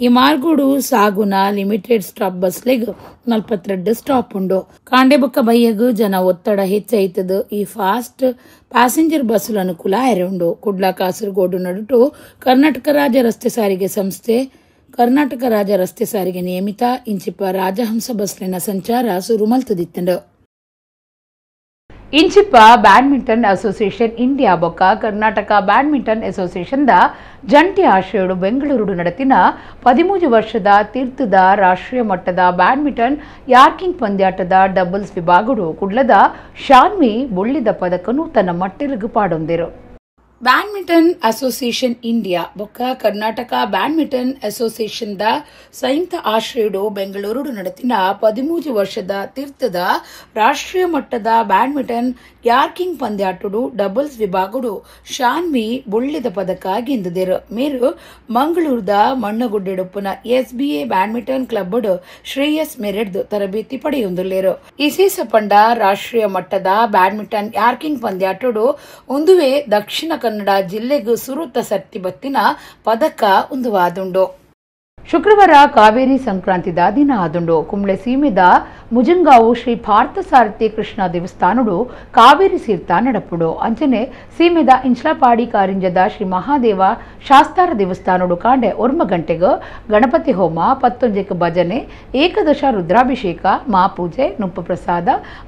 ಈ ಮಾರ್ಗೋಡು ಸಾಗುನ ಲಿಮಿಟೆಡ್ ಸ್ಟಾಪ್ ಬಸ್ಲೆಗ್ 42 ಸ್ಟಾಪ್ ಉಂಡು. ಕಾಂಡೆಬೊಕ್ಕ ಬಯ್ಯಗು ಜನ ಒತ್ತಡ ಹೆಚ್ಚೈತದು ಈ ಫಾಸ್ಟ್ ಪ್ಯಾಸೆಂಜರ್ ಬಸ್ಸುಲ ಅನುಕೂಲ ಆಯರುಂಡು. ಕುಡ್ಲ ಕಾಸರಗೋಡು ನಡುಟು ಕರ್ನಾಟಕ ರಾಜ್ಯ ರಸ್ತೆ ಸಾರಿಗೆ ಸಂಸ್ಥೆ ಕರ್ನಾಟಕ ರಾಜ್ಯ ರಸ್ತೆ ಸಾರಿಗೆ ನಿಯಮಿತ ಇಂಚಿಪ ರಾಜಹಂಸ ಬಸ್ಲಿನ ಸಂಚಾರ ಸುರು ಮಲ್ತದಿತ್ತಂಡು. ಇಂಚಿಪ badminton association India ಬೊಕ್ಕ ಕರ್ನಾಟಕ ಬ್ಯಾಡ್ಮಿಂಟನ್ ಅಸೋಸಿಯೇಷನ್ the ಜಂಟಿ ಆಶ್ರಯಡು ಬೆಂಗಳೂರು ನಡೆತಿನ 13 ವರ್ಷದ ತೀರ್ಥದ ರಾಷ್ಟ್ರೀಯ ಮಟ್ಟದ ಬ್ಯಾಡ್ಮಿಂಟನ್ ಯಾರ್ಕಿಂಗ್ ಪಂದ್ಯಾಟದ ಡಬಲ್ಸ್ ವಿಭಾಗಡು ಕುಡ್ಲದ ಶಾನ್ವಿ ಬೊಳ್ಳಿದ ಪದಕನು ತನ್ನ ಮಟ್ಟಿಲುಗು ಪಾಡೊಂದಿರು. Badminton association India ಬೊಕ್ಕ ಕರ್ನಾಟಕ badminton association the ಸಂಯುಕ್ತ ಆಶ್ರಯಡು ಬೆಂಗಳೂರು ನಡೆತಿನ 13 ವರ್ಷದ ತೀರ್ಥದ ರಾಷ್ಟ್ರೀಯ ಮಟ್ಟದ ಬ್ಯಾಡ್ಮಿಂಟನ್ ಯಾರ್ಕಿಂಗ್ ಪಂದ್ಯಾಟುಡು ಡಬಲ್ಸ್ ವಿಭಾಗಡು ಶಾನ್ವಿ ಬೊಳ್ಳಿದ ಪದಕ ಗೆಂದಿದರು. ಮೇರು ಮಂಗಳೂರದ ಮಣ್ಣಗುಡ್ಡೆಡುಪ್ಪುನ SBA badminton club Shreyas ಮೆರೆಡ್ದು ತರಬೇತಿ ಪಡೆಯೊಂದುಲ್ಲೇರು. ಇಸೇಸ ಪಂಡ ರಾಷ್ಟ್ರೀಯ ಮಟ್ಟದ ಬ್ಯಾಡ್ಮಿಂಟನ್ ಯಾರ್ಕಿಂಗ್ ಪಂದ್ಯಾಟುಡು ಒಂದುವೆ ದಕ್ಷಿಣ ಕನ್ನಡ ಜಿಲ್ಲೆಗೂ ಸುರುತ ಸರ್ತಿ ಬತ್ತಿನ ಪದಕ ಉಂದುವಾದುಂಡು. ಶುಕ್ರವಾರ ಕಾವೇರಿ ಸಂಕ್ರಾಂತಿದ ದಿನ ಆದುಂಡು. ಕುಂಬ್ಳೆ ಸೀಮೆದ ಮುಜಂಗಾವು ಶ್ರೀ ಪಾರ್ಥಸಾರಥಿ ಕೃಷ್ಣ ದೇವಸ್ಥಾನಡು ಕಾವೇರಿ ತೀರ್ಥ ನಡಪುಡು. ಅಂಚನೆ ಸೀಮೆದ ಇಂಚ್ಲಾಪಾಡಿ ಕಾರಿಂಜದ ಶ್ರೀ ಮಹಾದೇವ ಶಾಸ್ತಾರ ದೇವಸ್ಥಾನಡು ಕಾಂಡೆ 1 ಗಂಟೆಗೆ ಗಣಪತಿ ಹೋಮ, 11 ಭಜನೆ, ಏಕದಶ ರುದ್ರಾಭಿಷೇಕ, ಮಾಪೂಜೆ, ನುಪ್ಪು ಪ್ರಸಾದ,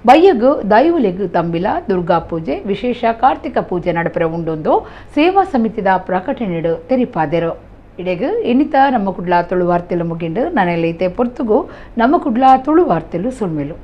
ಬಯ್ಯಗು ದೈವುಲೆಗು ತಂಬಿಲ, ದುರ್ಗಾ ಪೂಜೆ, ವಿಶೇಷ ಕಾರ್ತಿಕ ಪೂಜೆ ನಡಪರ ಉಂಡೊಂದು ಸೇವಾ ಸಮಿತಿದ ಪ್ರಕಟಣೆಡು ತೆರಿಪಾದೆರು. ಇಡೆಗು ಇನ್ನಿತ ನಮ್ಮ ಕುಡ್ಲ ತುಳು ವಾರ್ತೆಲು ಮುಗಿಂಡು. ನನೆಲೈತೆ ಪೊರ್ತುಗು ನಮ್ಮ ಕುಡ್ಲ ತುಳು ವಾರ್ತೆಲು ಸುಳ್ಮೆಲು.